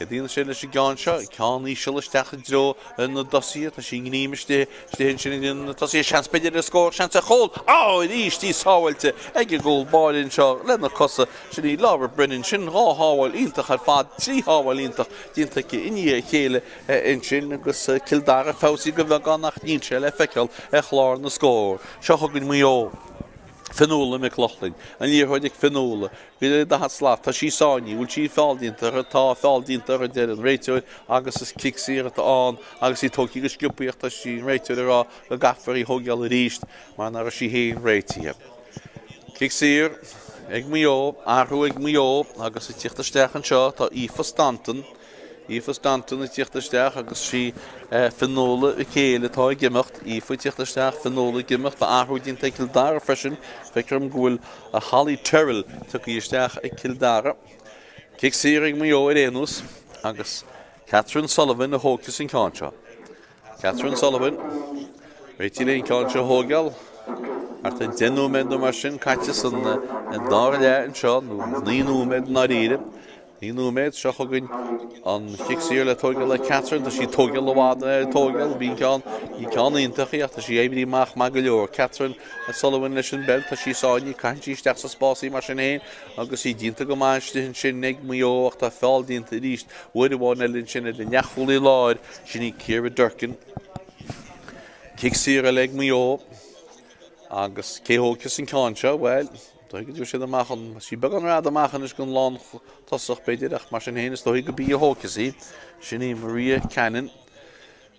Céadaoin sé leis an gceann seo, ceann íseal isteach i dtreo na dtosaithe, tá sí i ngreim istigh istigh ansin ag na tosaithe, seans b'fhéidir ar scór, seans ar chúl, á arís í sábháilte ag an gcúl báire anseo lena cosa, sin í Laura Brennan, sin dhá shábháil iontach ar fad, trí shábháil iontach déanta aici i ndiaidh a chéile ansin agus Cill Dara feabhsaithe de bheagán ach níl sé le feiceáil ar chlár na scór. Seo chugainn Maigh Eo. Fionnuala McLaughlin, an liathróid ag Fionnuala, go dtí 40 slat, tá sí sáinnithe, bhfuil sí feall déanta uirthi, tá feall déanta uirthi, a deir an réiteoir agus is cic saor atá ann agus í tógtha go sciobtha ach tá sí, an réiteoir, ag rá go gcaithfear í thógáil arís mar nach raibh sí féin réitithe. Cic saor ag Maigh Eo, athrú ag Maigh Eo agus ag tíocht isteach anseo tá Aoife Staunton, Aoife Staunton ag tíocht isteach agus sí Fionnuala McHale atá ag imeacht. Aoife ag tíocht isteach, Fionnuala ag imeacht. Tá athrú déanta ag Cill Dara freisin. Feictear dom go bhfuil Holly Terrell tugtha isteach ag Cill Dara. Cic saor ag Maigh Eo ar aon nós agus Catherine Sullivan a thógfas an ceann seo. Catherine Sullivan, réitithe le an ceann seo a thógáil. Thart ar 10 nóiméad nó mar sin caite san dara leath anseo, nó 9 nóiméad i ndáiríre. 9 nóiméad, seo chugainn an chic saor le tógáil ag Catherine. Tá sí ag tógáil i bhfad ar tógáil. Bhí an ceann, ní ceann iontach í ach tá sí oibrithe amach maith go leor. Catherine Sullivan leis an bpeil, tá sí sáinnithe, caitheann sí isteach sa spás í mar sin féin agus í déanta go maith istigh ansin ag Maigh Eo ach tá feall déanta arís uair amháin eile ansin ar an leathchúlaí láir. Sin í Ciara Durkin. Cic saor eile ag Maigh Eo. Agus cé thógfas an ceann seo? Bhuel, dóigh go dtabharfaidh siad amach an... Sí beagán rad amach anois don lán tosach b'fhéidir ach mar sin féin is dóigh go b'í a thógfas í. Sin í Maria Cannon.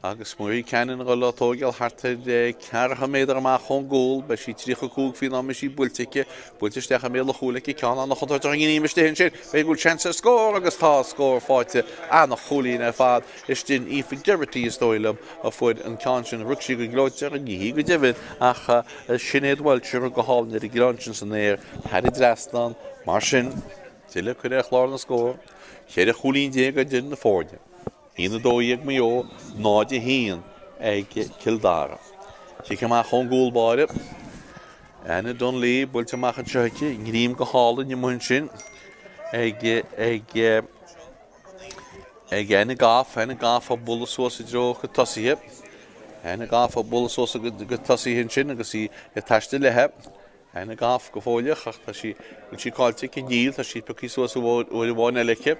Agus Maria Cannon ag dul á tóigeáil thart ar ceathracha méadar amach ón gcúl, beidh sí 35 faoin am a mbeidh sí buailte aici, buailte isteach i mbéal an chúil aici, ceann an-chontúirteach i ngreim istigh ansin, b'fhéidir go bhfuil seans ar scór agus tá scór faighte, an-chúilín ar fad istigh, Aoife Geraghty is dóigh liom a fuair an ceann sin, rug sí go gleoite air, ní hí go deimhin ach Sinéad Walsh a rug go hálainn ar an gceann sin san aer thar an dtrasnán, mar sin, tuilleadh curtha ar chlár na scór, 14 chúilín idir na foirne. 1-12 Maigh Eo, 0-1 ag Cill Dara. Cic amach ón gcúl báire. Anna Donnelly buailte amach anseo aici, i ngreim go hálainn amuigh ansin ag ag ag Anna Goff, Anna Goff á bualadh suas i dtreo a tosaithe. Anna Goff á bualadh suas go tosaithe ansin agus í ag taisteal léithe. Anna Goff go fóilleach ach tá sí, bhfuil sí caillte aici? Níl, tá sí pioctha suas uair amháin eile aici.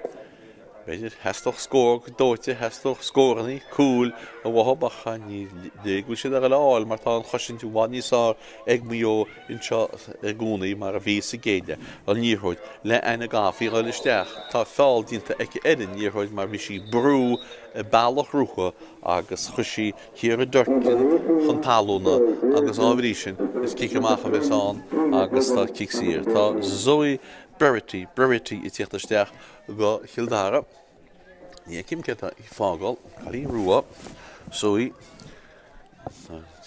B'fhéidir, theastódh scór go dóite, theastódh scórannaí, cúil, uathu ach ní léir go bhfuil siad a dhul a fháil mar tá an chosaint i bhfad níos fearr ag Maigh Eo anseo i gcónaí mar a bhí sa gcéad leath. An liathróid le Anna Goff í a dhul isteach, tá feall déanta aici ar an liathróid mar bhí sí ag brú bealach rúthu agus chuir sí Ciara Durkin chun talúna agus dá bhrí sin is cic amach a bheas ann agus tá cic saor. Tá Zoe Brerity, Brerity ag tíocht isteach go Chill Dara. Ní fheicim cé atá ag fágáil. Cailín rua. Zoe.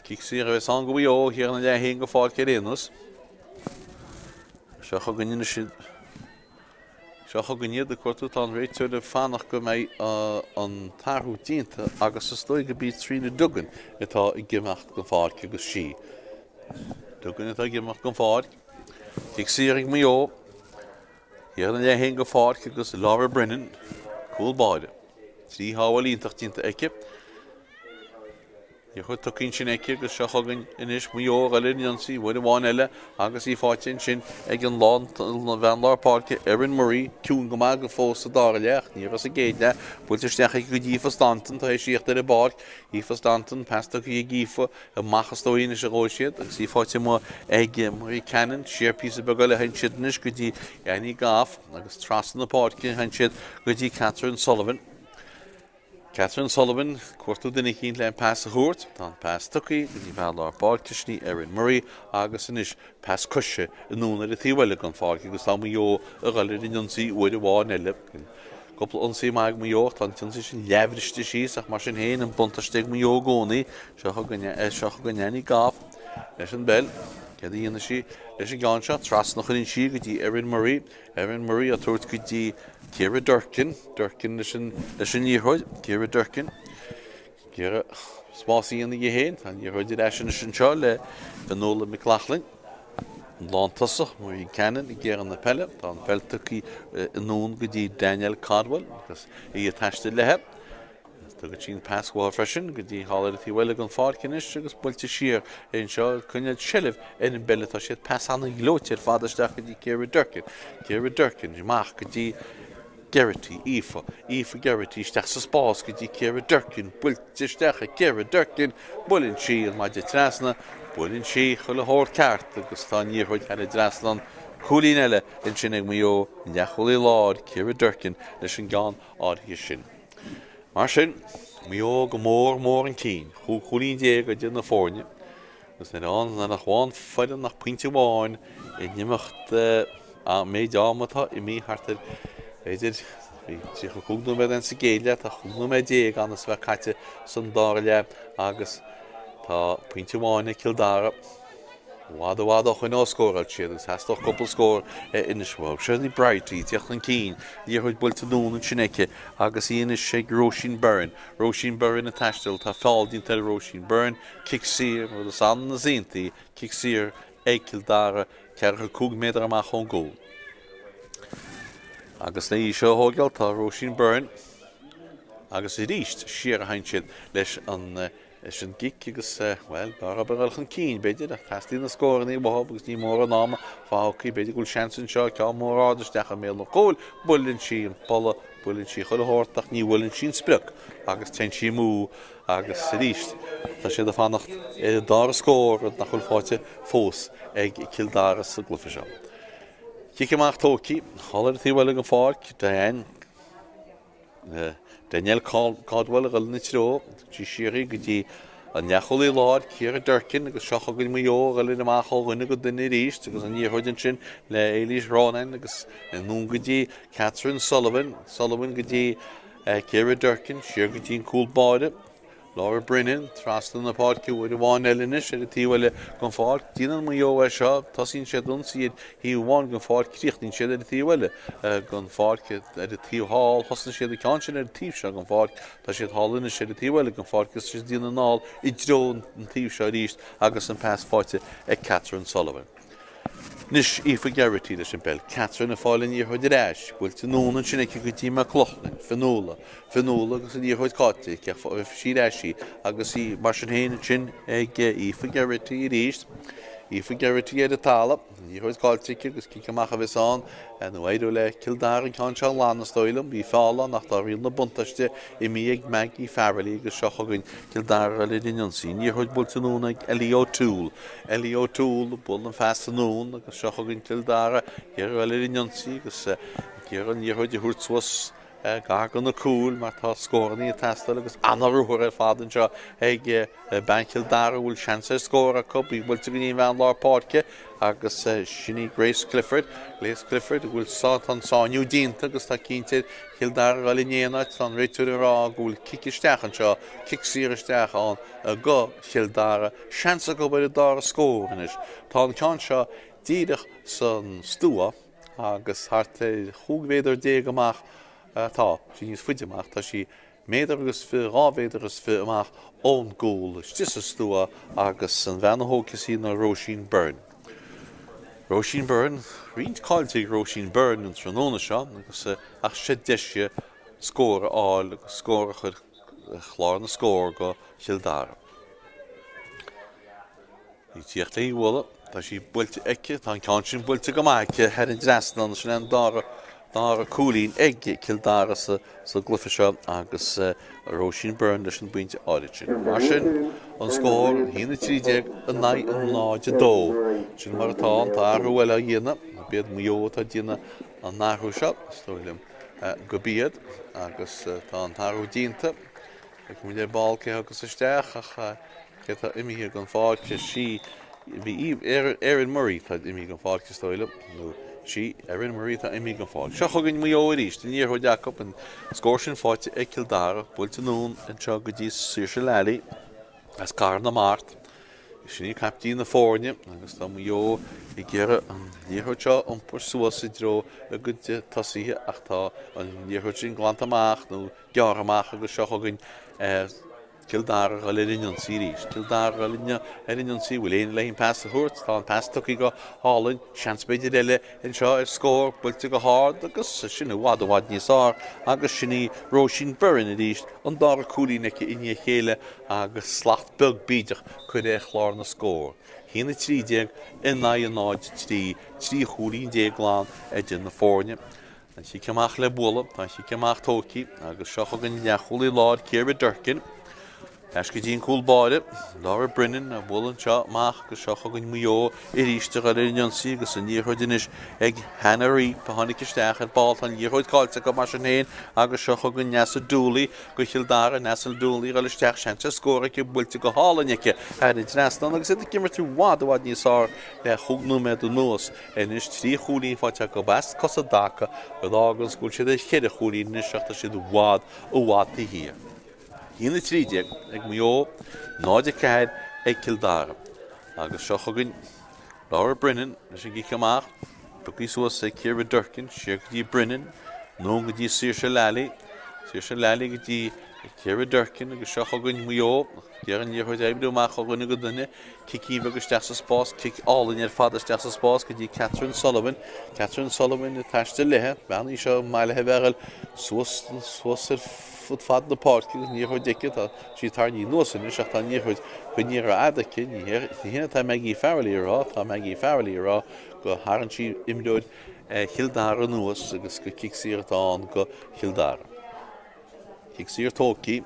Cic saor a bheas ann go Mhaigh Eo, thiar ina leath féin den pháirc ar aon nós. Seo chugainn anois iad. Seo chugainn iad ag cuartú. Tá an réiteoir ag fanacht go mbeidh an t-athrú déanta agus is dóigh go b'í Tríona Duggan atá ag imeacht den pháirc agus sí Duggan atá ag imeacht den pháirc. Cic saor ag Maigh Eo. Thiar ina leath féin den pháirc agus Laura Brennan, cúl báire. 3 shábháil iontach déanta aici. Liathróid tugtha ansin aici agus seo chugainn anois Maigh Eo a dhul ar an ionsaí uair amháin eile agus í faighte ansin ag an bhean lár páirce Erin Murray, ciúin go maith go fós sa dara leath ach ní raibh sa gcéad leath. Buailte isteach aici go dtí Aoife Staunton tar éis a thíocht ar an bpáirc. Aoife Staunton, pas tugtha ag Aoife. Amach is dóigh anois a ghabhfaidh siad agus í faighte amuigh ag Marie Cannon. Siar píosa beag eile a théann siad anois go dtí Annie Goff agus trasna na páirce a théann siad go dtí Catherine Sullivan. Catherine Sullivan, cuartú duine eicínt le an pas a thabhairt. Tá an pas tugtha go dtí fear lár páirce, sin í Erin Murray agus anois pas coise anonn ar an taobh eile den pháirc agus tá Maigh Eo a dhul ar an ionsaí uair amháin eile. Cúpla ionsaí maith ag Maigh Eo ach tá an t-ionsaí sin leathbhriste síos ach mar sin féin an buntáiste ag Maigh Eo i gcónaí. Seo chugainn seo chugainn Annie Goff leis an bpeil. Céard a dhéanfaidh sí leis an gceann seo? Trasna a chuireann sí go dtí Erin Murray. Erin Murray á tabhairt go dtí Ciara Durkin. Durkin leis an leis an liathróid. Ciara Durkin. Ciara spás a dhéanamh di féin. Tá an liathróid ar ais anois anseo le Fionnuala McLaughlin. An lántosach, Maureen Cannon, ag iarraidh na peile. Tá an pheil tugtha anonn go dtí Danielle Caldwell agus í ag taisteal léi. Tugann sí an pas uaithi freisin go dtí thall ar an taobh eile den pháirc anois agus buailte siar anseo ag coinneáil seilbh ar an bpeil atá siad. Pas an-ghleoite ar fad isteach go dtí Ciara Durkin. Ciara Durkin amach go dtí Geraghty, Aoife, Aoife Geraghty isteach sa spás go dtí Ciara Durkin, buailte isteach ag Ciara Durkin, buaileann sí an maide trasna, buaileann sí chuile shórt ceart agus tá an liathróid thar an dtrasnán. Cúilín eile ansin ag Maigh Eo, leathchúlaí láir, Ciara Durkin leis an gceann áirithe sin. Mar sin, Maigh Eo go mór mór chun cinn, 15 chúilín idir na foirne. Agus nuair a nach bhfaigheann foireann ach pointe amháin in imeacht an méid ama atá imithe thart ar, b'fhéidir, bhí 35 nóiméad ann sa gcéad leath, tá 15 nóiméad ann is a bheith caite san dara leath agus tá pointe amháin ag Cill Dara. I bhfad i bhfad ó shoin ó scóráil siad agus theastódh cúpla scór anois uathu. Shirley Brighty ag tíocht chun cinn, liathróid buailte anonn ansin aici agus í anois ag Róisín Byrne. Róisín Byrne ag taisteal, tá feall déanta ar Róisín Byrne. Cic saor, rud is annamh na saontaí, cic saor ag Cill Dara, 45 méadar amach ón gcúl. Agus le í seo a thógáil tá Róisín Byrne agus arís siar a théann siad leis an leis an gcic agus, bhuel, b'fhearr obair a dhul chun cinn, b'fhéidir, ach teastaíonn na scóranna uathu agus ní mórán ama fágtha, b'fhéidir go bhfuil seans anseo, ceann mór ard isteach i mbéal an chúil, buaileann sí an polla, buaileann sí chuile shórt ach ní bhuaileann sí an sprioc agus téann sí amú Agus arís, tá siad ag fanacht ar an dara scór, rud nach bhfuil faighte fós ag Cill Dara sa gcluiche seo. Cic amach tógtha, thall ar an taobh eile den pháirc, Diane, Danielle Caldwell ag dul ina treo, sí siar í go dtí an leathchúlaí láir, Ciara Durkin, agus seo chugainn Maigh Eo ag dul amach ó dhuine go duine arís agus an liathróid ansin le Éilís Ronan agus anonn go dtí Catherine Sullivan, Sullivan go dtí Ciara Durkin siar go dtí an cúl báire, Laura Brennan, trasna na páirce uair amháin eile anois ar an taobh eile den pháirc. Déanann Maigh Eo é seo, tosaíonn siad ionsaí ar thaobh amháin den pháirc, críochnaíonn siad ar an taobh eile den pháirc, ar an taobh thall. Thosnaigh siad an ceann sin ar an taobh seo den pháirc, tá siad thall anois ar an taobh eile den pháirc agus tá siad ag déanamh anall i dtreo an taobh seo arís agus an pas faighte ag Catherine Sullivan. Anois Aoife Geraghty leis an bpeil. Catherine ag fáil an liathróid ar ais. Buailte anonn ansin aici go dtí McLaughlin. Fionnuala. Fionnuala agus an liathróid caillte aici ach fuair sí ar ais í agus í mar sin féin ansin ag Aoife Geraghty arís. Aoife Geraghty ar an talamh, an liathróid caillte aici agus cic amach a bheas ann nó éireoidh le Cill Dara an ceann seo a ghlanadh is dóigh liom. Bhí feall ann ach tá riail na buntáiste imithe ag Maggie Farrelly agus seo chugainn Cill Dara ar an ionsaí. An liathróid buailte anonn ag Ellie O'Toole. Ellie O'Toole ag bualadh an phas anonn agus seo chugainn Cill Dara ag iarraidh dul ar an ionsaí agus ag iarraidh an liathróid a thabhairt suas gar do na cúil mar tá scóranna ag teastáil agus an-ruathar ar fad anseo ag bean Chill Dara a bhfuil seans ar scór acu. Í buailte go dtí an bhean lár páirce agus sin í Grace Clifford. Grace Clifford a bhfuil tá an sáinniú déanta agus tá cinnte ar Chill Dara a dhul in aon áit. Tá an réiteoir ag rá go bhfuil cic isteach anseo, cic saor isteach ann go Chill Dara. Seans acu ar an dara scór anois. Tá an ceann seo díreach san stua. agus thart ar chúig mhéadar déag amach atá sí, níos faide amach, tá sí méadar agus fi, 2 mhéadar is fi amach ón gcúl, istigh sa stua agus an bhean a thógfas í ná Róisín Byrne. Róisín Byrne, roinnt caillte ag Róisín Byrne an tráthnóna seo agus ach seo deis di scór a fháil agus scór a chur ar chlár na scór go Chill Dara. Í ag tíocht léi a bhualadh. Tá sí buailte aici. Tá an ceann sin buailte go maith aici thar an dtrasnán. Sin é an dara, dara cúilín ag Cill Dara sa, sa gcluiche seo agus Róisín Byrne leis an bpointe áirid sin. Mar sin, an scór, 1-13 in aghaidh 0-2. Sin mar atá an t-athrú eile á dhéanamh. Ab iad Maigh Eo atá ag déanamh an athrú seo, is dóigh liom gurb iad, agus tá an t-athrú déanta. Feicfimid ar ball cé thiocfas isteach ach cé atá imithe den pháirc? Sí, bhí Erin Murray atá imithe den pháirc is dóigh liom, nó sí, Erin Murray atá imithe den pháirc. Seo chugainn Maigh Eo arís, an liathróid acu, an scór sin faighte ag Cill Dara, buailte anonn anseo go dtí Saoirse Lally as Cathair na Mart. Sin í caiptín na foirne agus tá Maigh Eo ag iarraidh an liathróid seo a iompar suas i dtreo a gcuid tosaithe ach tá an liathróid sin glanta amach nó gearrtha amach agus seo chugainn Cill Dara ag dul ar an ionsaí arís. Cill Dara ag dul ar an ionsaí, bhfuil éinne le an pas a thabhairt? Tá an pas tugtha go hálainn, seans b'fhéidir eile anseo ar scór, buailte go hard agus sin i bhfad i bhfad níos fearr agus sin í Róisín Byrne arís, an dara cúilín aici i ndiaidh a chéile agus slacht beag bídeach curtha ar chlár na scór. 1-13 in aghaidh 0-3, 13 chúilín glan idir na foirne. An chic amach le bualadh, tá an chic amach tógtha agus seo chugainn leathchúlaí láir Ciara Durkin. Ar ais go dtí an cúl báire, Laura Brennan a bhualadh anseo amach agus seo chugainn Maigh Eo arís ag dul ar an ionsaí agus an liathróid anois ag Hannah Reap a tháinig isteach ar ball. Tá an liathróid caillte acu mar sin féin agus seo chugainn Neasa Dooley go Chill Dara. Neasa Dooley ag dul isteach, seans ar scór aici, buailte go hálainn aici thar an trasnán agus iad ag imirt i bhfad i bhfad níos fearr le chúig nóiméad anuas. Anois 3 chúilín faighte acu as cosa i dtaca, rud a fháganns go bhfuil siad ar cheithre chúilín anois ach tá siad i bhfad, i bhfad taobh thiar. 1-13 ag Maigh Eo, 0-4 ag Cill Dara. Agus seo chugainn Laura Brennan leis an gcic amach, tugtha suas ag Ciara Durkin, siar go dtí Brennan, anonn go dtí Saoirse Lally, Saoirse Lally go dtí Ciara Durkin agus seo chugainn Maigh Eo. Iarraidh an liathróid a oibriú amach ó dhuine go duine. Cicín bheag isteach sa spás, cic álainn ar fad isteach sa spás go dtí Catherine Sullivan. Catherine Sullivan ag taisteal léithe. Bean í seo maith léithe a bheith ag dul suas, suas ar fud fad na páirce agus an liathróid aici. Tá sí tarraingthe anuas anois ach tá an liathróid coinnithe rófhada aici. Ní hin atá Maggie Farrelly a rá. Tá Maggie Farrelly a rá gur tharraing sí imreoir Chill Dara anuas agus gur cic saor atá ann go Chill Dara. Cic saor tógtha.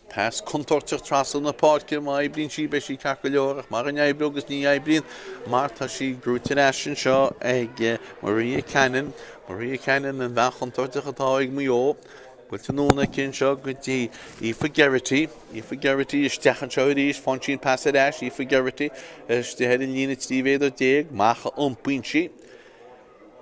Pas contúirteach trasna na páirce, má oibríonn sí beidh sí ceart go leor ach mara n-oibreoidh agus ní oibríonn mar tá sí gnóite ar ais anseo ag Maria Cannon. Maria Cannon an bhean chontúirteach atá ag Maigh Eo. Buailte anonn aici anseo go dtí Aoife Geraghty. Aoife Geraghty isteach anseo arís, faigheann sí an pas ar ais, Aoife Geraghty istigh ar an líne 13 mhéadar, amach a iompaíonn sí.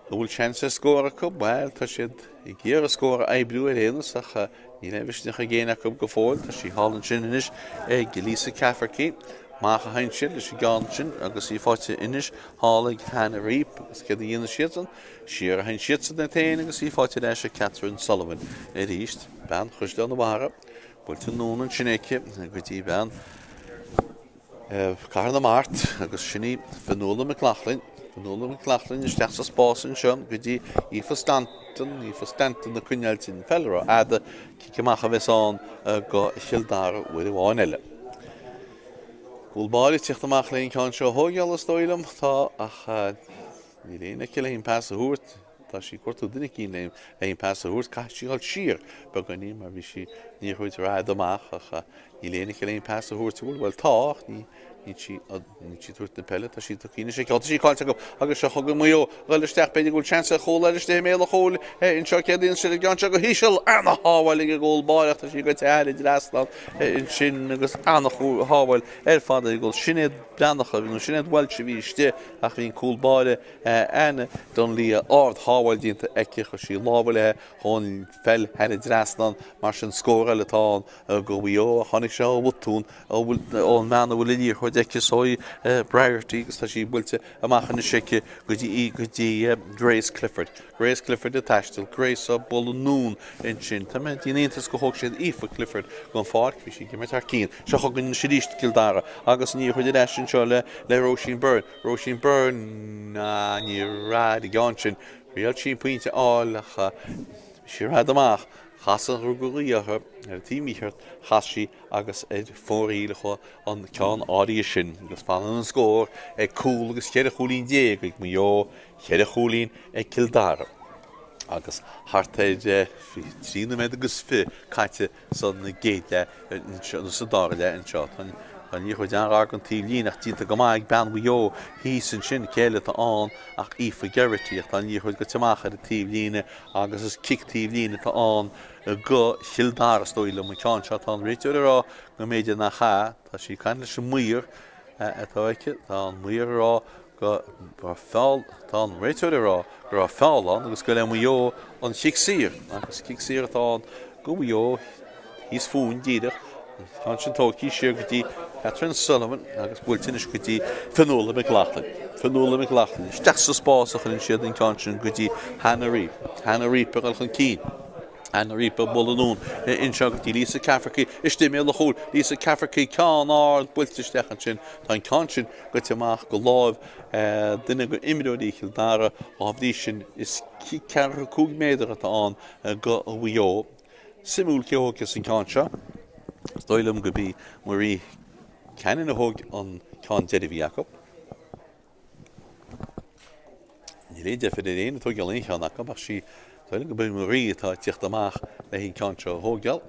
An bhfuil seans ar scór acu? Bhuel, tá siad ag iarraidh scór a oibriú ar aon nós ach níl aon mhisneach ag éinne acu go fóill. Tá sí thall ansin anois ag Lisa Cafferkey. Amach a théann siad leis an gceann sin agus í faighte anois thall ag Hannah Reap agus céard a dhéanann siadsan? Siar a théann siadsan iad féin agus í faighte ar ais ag Catherine Sullivan arís. Bean Chaisleán an Bharraigh. Buailte anonn ansin aici go dtí bean Cathair na Mart agus sin í Fionnuala McLaughlin. Fionnuala McLaughlin isteach sa spás anseo go dtí Aoife Stanton, Aoife Stanton ag coinneáil an pheil rófhada, cic amach a bheas ann go Chill Dara uair amháin eile. Cúl báire ag tíocht amach le an ceann seo a thóigeáil is dóigh liom. Tá ach níl éinne aici le an pas a thabhairt. Tá sí ag cuartú duine eicínt le an pas a thabhairt. Caithfidh sí dhul siar beagáinín mar bhí sí an liathróid ró fhada amach ach níl éinne aici le an pas a thabhairt. Bhfuil? Bhuel tá ach ní Níl sí níl sí ag tabhairt na peile, tá sí tugtha anois aici. Tá sí caillte acu agus seo chugainn Maigh Eo ag dul isteach. B'fhéidir go bhfuil seans ar chúl eile istigh i mbéal an chúil anseo. Céard a dhéanann siad an ceann seo go híseal? Ana-shábháil ag an gcúl báire ach tá sí goite thar an dtrasnán ansin agus ana-shábháil ar fad ag an gcúl. Sinéad Breathnach nó Sinéad Walsh a bhí istigh ach bhí an cúl báire Anna Donnelly ard-shábháil déanta aici. Chuir sí lámh léi chun peil thar an dtrasnán mar sin scór eile atá ann do Mhaigh Eo. Tháinig sé ó bhotún ón mbean a bhfuil an liathróid aici, Zoe Briarty, agus tá sí buailte amach anois aici go dtí go dtí Grace Clifford. Grace Clifford ag taisteal, Grace á bualadh anonn ansin. Tá mé ag déanamh iontais gur thóg siad Aoife Clifford den pháirc, bhí sí ag imirt thar cionn. Seo chugainn anois arís Cill Dara agus an liathróid ar ais anseo le le Róisín Byrne. Róisín Byrne, ah, ní raibh an ceann sin. Thriail sí an pointe a fháil ach bhí sí rófhada amach. Chas an ghaoth orthu ar an taobh mícheart, chas sí agus ar fóraoil a chuaigh an ceann áirithe sin agus fanann an scór ag cúl agus cheithre chúilín déag ag Maigh Eo, cheithre chúilín ag Cill Dara agus thart ar 3 nóiméad agus 20 caite san gcéad leath nó sa dara leath anseo. Tá an liathróid an-ghar don taobh líne ach déanta go maith ag bean Mhaigh Eo thíos ansin, cé eile atá ann ach Aoife Geraghty ach tá an liathróid goite amach ar an taobh líne agus is cic taobh líne atá ann go Chill Dara, is dóigh liom, an ceann seo. Tá an réiteoir ag rá go mb'fhéidir nach ea. Tá sí ag caint leis an maor atá aici. Tá an maor ag rá go raibh feall, tá an réiteoir ag rá go raibh feall ann agus gur le Maigh Eo an chic saor. Agus cic saor atá ann go Mhaigh Eo thíos fúinn díreach. An ceann sin tógtha siar go dtí Catherine Sullivan agus buailte anois go dtí Fionnuala McLaughlin. Fionnuala McLaughlin. Isteach sa spás a chuireann siad an ceann sin go dtí Hannah Reap. Hannah Reap ag dul chun cinn. Hannah Reap ag bualadh anonn anseo go dtí Lisa Cafferkey istigh i mbéal an chúil. Lisa Cafferkey ceann ard buailte isteach ansin. Tá an ceann sin goite amach go láimh duine de imreoirí Chill Dara. Dá bhrí sin is cic ceathracha 5 méadar atá ann go Mhaigh Eo. Suimiúil cé a thógfas an ceann seo. Is dóigh liom go b'í Marie Cannon a thóg an ceann deiridh a bhí acu. Níl aon deifir ar éinne ag tóigeáil aon cheann acu ach sí is dóigh liom go b'í Marie atá ag tíocht amach le an ceann seo a thóigeáil.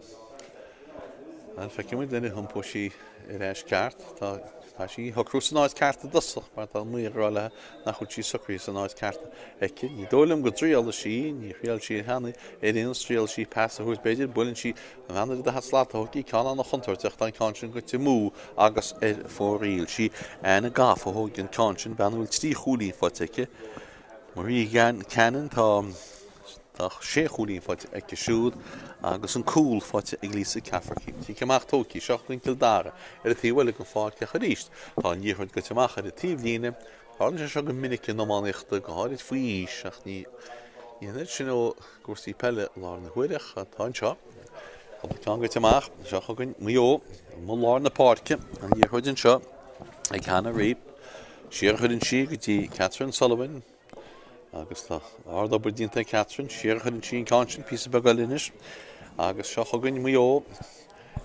Bhuel, feicfidh muid nuair a iompóidh sí ar ais ceart. Tá, tá sí ag socrú san áit ceart i dtosach mar tá an maor ag rá léi nach bhfuil sí socraithe san áit ceart aici. Ní dóigh liom go dtriailfidh sí, ní thriail sí cheana ar aon nós, thriail sí pas a thabhairt b'fhéidir, buaileann sí An bhean ar an daichead slat a thóg í ceann an-chontúirteach tá an ceann sin goite amú agus ar fóraoil. Sí Anna Goff a thóg an ceann sin, bean a bhfuil 3 chúilín faighte aici. Marie Cannon, tá tá 6 chúilín faighte aici siúd agus an cúl faighte ag Lisa Cafferkey. Cic amach tógtha, seo chugainn Cill Dara ar an taobh eile den pháirc ach arís tá an liathróid goite amach ar an taobhlíne. Tarlaíonn sé seo go minic in iománaíocht, go háirid faoi aois, ach ní ní an oiread sin i gcúrsaí peile i láthair na huaire ach tá anseo. Cúpla ceann goite amach, seo chugainn Maigh Eo, i lár na páirce, an liathróid anseo ag Hannah Reap. Siar a chuireann sí go dtí Catherine Sullivan agus tá ard-obair déanta ag Catherine. Siar a chuireann sí an ceann sin, píosa beag eile anois. Agus seo chugainn Maigh Eo.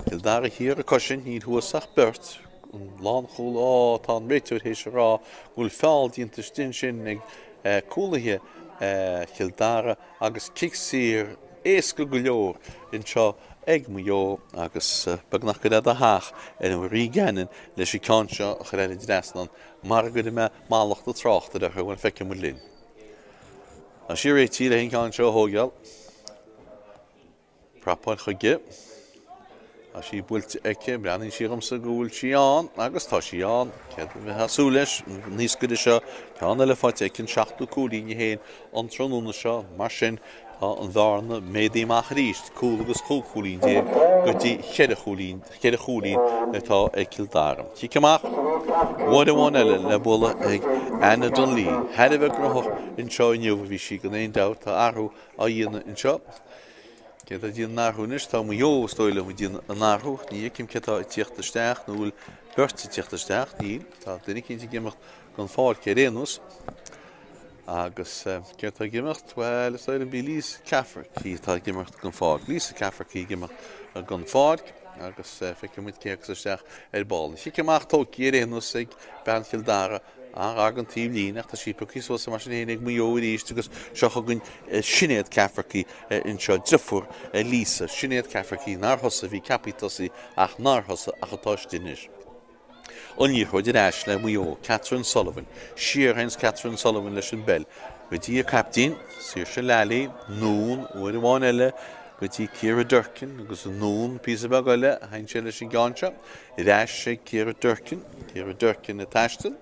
Cill Dara thiar acu sin, níl thuas ach beirt, an lánchúl, á, tá an réiteoir théis a rá go bhfuil feall déanta istigh ansin ag cúlaithe Chill Dara agus cic saor éasca go leor anseo ag Maigh Eo agus beagnach go raibh de theach ar an Rí Gannon leis an ceann seo a chur thar an dtrasnán mara gcuirfidh mé mallacht an tráchtaire orthu, bhuel feicfidh muid linn. Tá sí réitithe le an ceann seo a thógáil. Prapáil chuige. Tá sí buailte aici. Breathnaíonn sí dhomsa go bhfuil sí ann, agus tá sí ann. Céard a bheifeá ag súil leis an naoscaire seo? Ceann eile faighte aici, an seachtú cúilín di féin an tráthnóna seo. Mar sin, tá an bhearna méadaithe amach arís, cúl agus chúig chúilín déag go dtí cheithre chúilín, cheithre chúilín atá ag Cill Dara. Cic amach uair amháin eile le bualadh ag Anna Donnelly. Thar a bheith gnóthach anseo inniu a bhí sí gan aon dabht. Tá athrú á dhéanamh anseo. Cé atá ag déanamh an athrú anois? Tá Maigh Eo, is dóigh liom, ag déanamh an athrú. Ní fheicim cé atá ag tíocht isteach, nó bhfuil beirt ag tíocht isteach. Níl. Tá duine eicínt ag imeacht den pháirc ar aon nós. Agus cé atá ag imeacht? Bhuel, is dóigh liom b'í Lisa Cafferkey atá ag imeacht den pháirc. Lisa Cafferkey ag imeacht den pháirc. Agus feicfidh muid cé thiocfas isteach ar ball. An chic amach tógtha ar aon nós ag bean Chill Dara an-ghar don taobh líne ach tá sí pioctha suas mar sin féin ag Maigh Eo arís agus seo chugainn Sinéad Cafferkey anseo, deirfiúr Lisa, Sinéad Cafferkey nár thosaigh, bhí ceaptha tosaí ach nár thosaigh ach atá istigh anois. An liathróid ar ais le Maigh Eo, Catherine Sullivan. Siar a théanns Catherine Sullivan leis an bpeil go dtí a caiptín, Saoirse Lally, anonn uair amháin eile go dtí Ciara Durkin agus anonn píosa beag eile a théann sé leis an gceann seo. Ar ais ag Ciara Durkin, Ciara Durkin ag taisteal,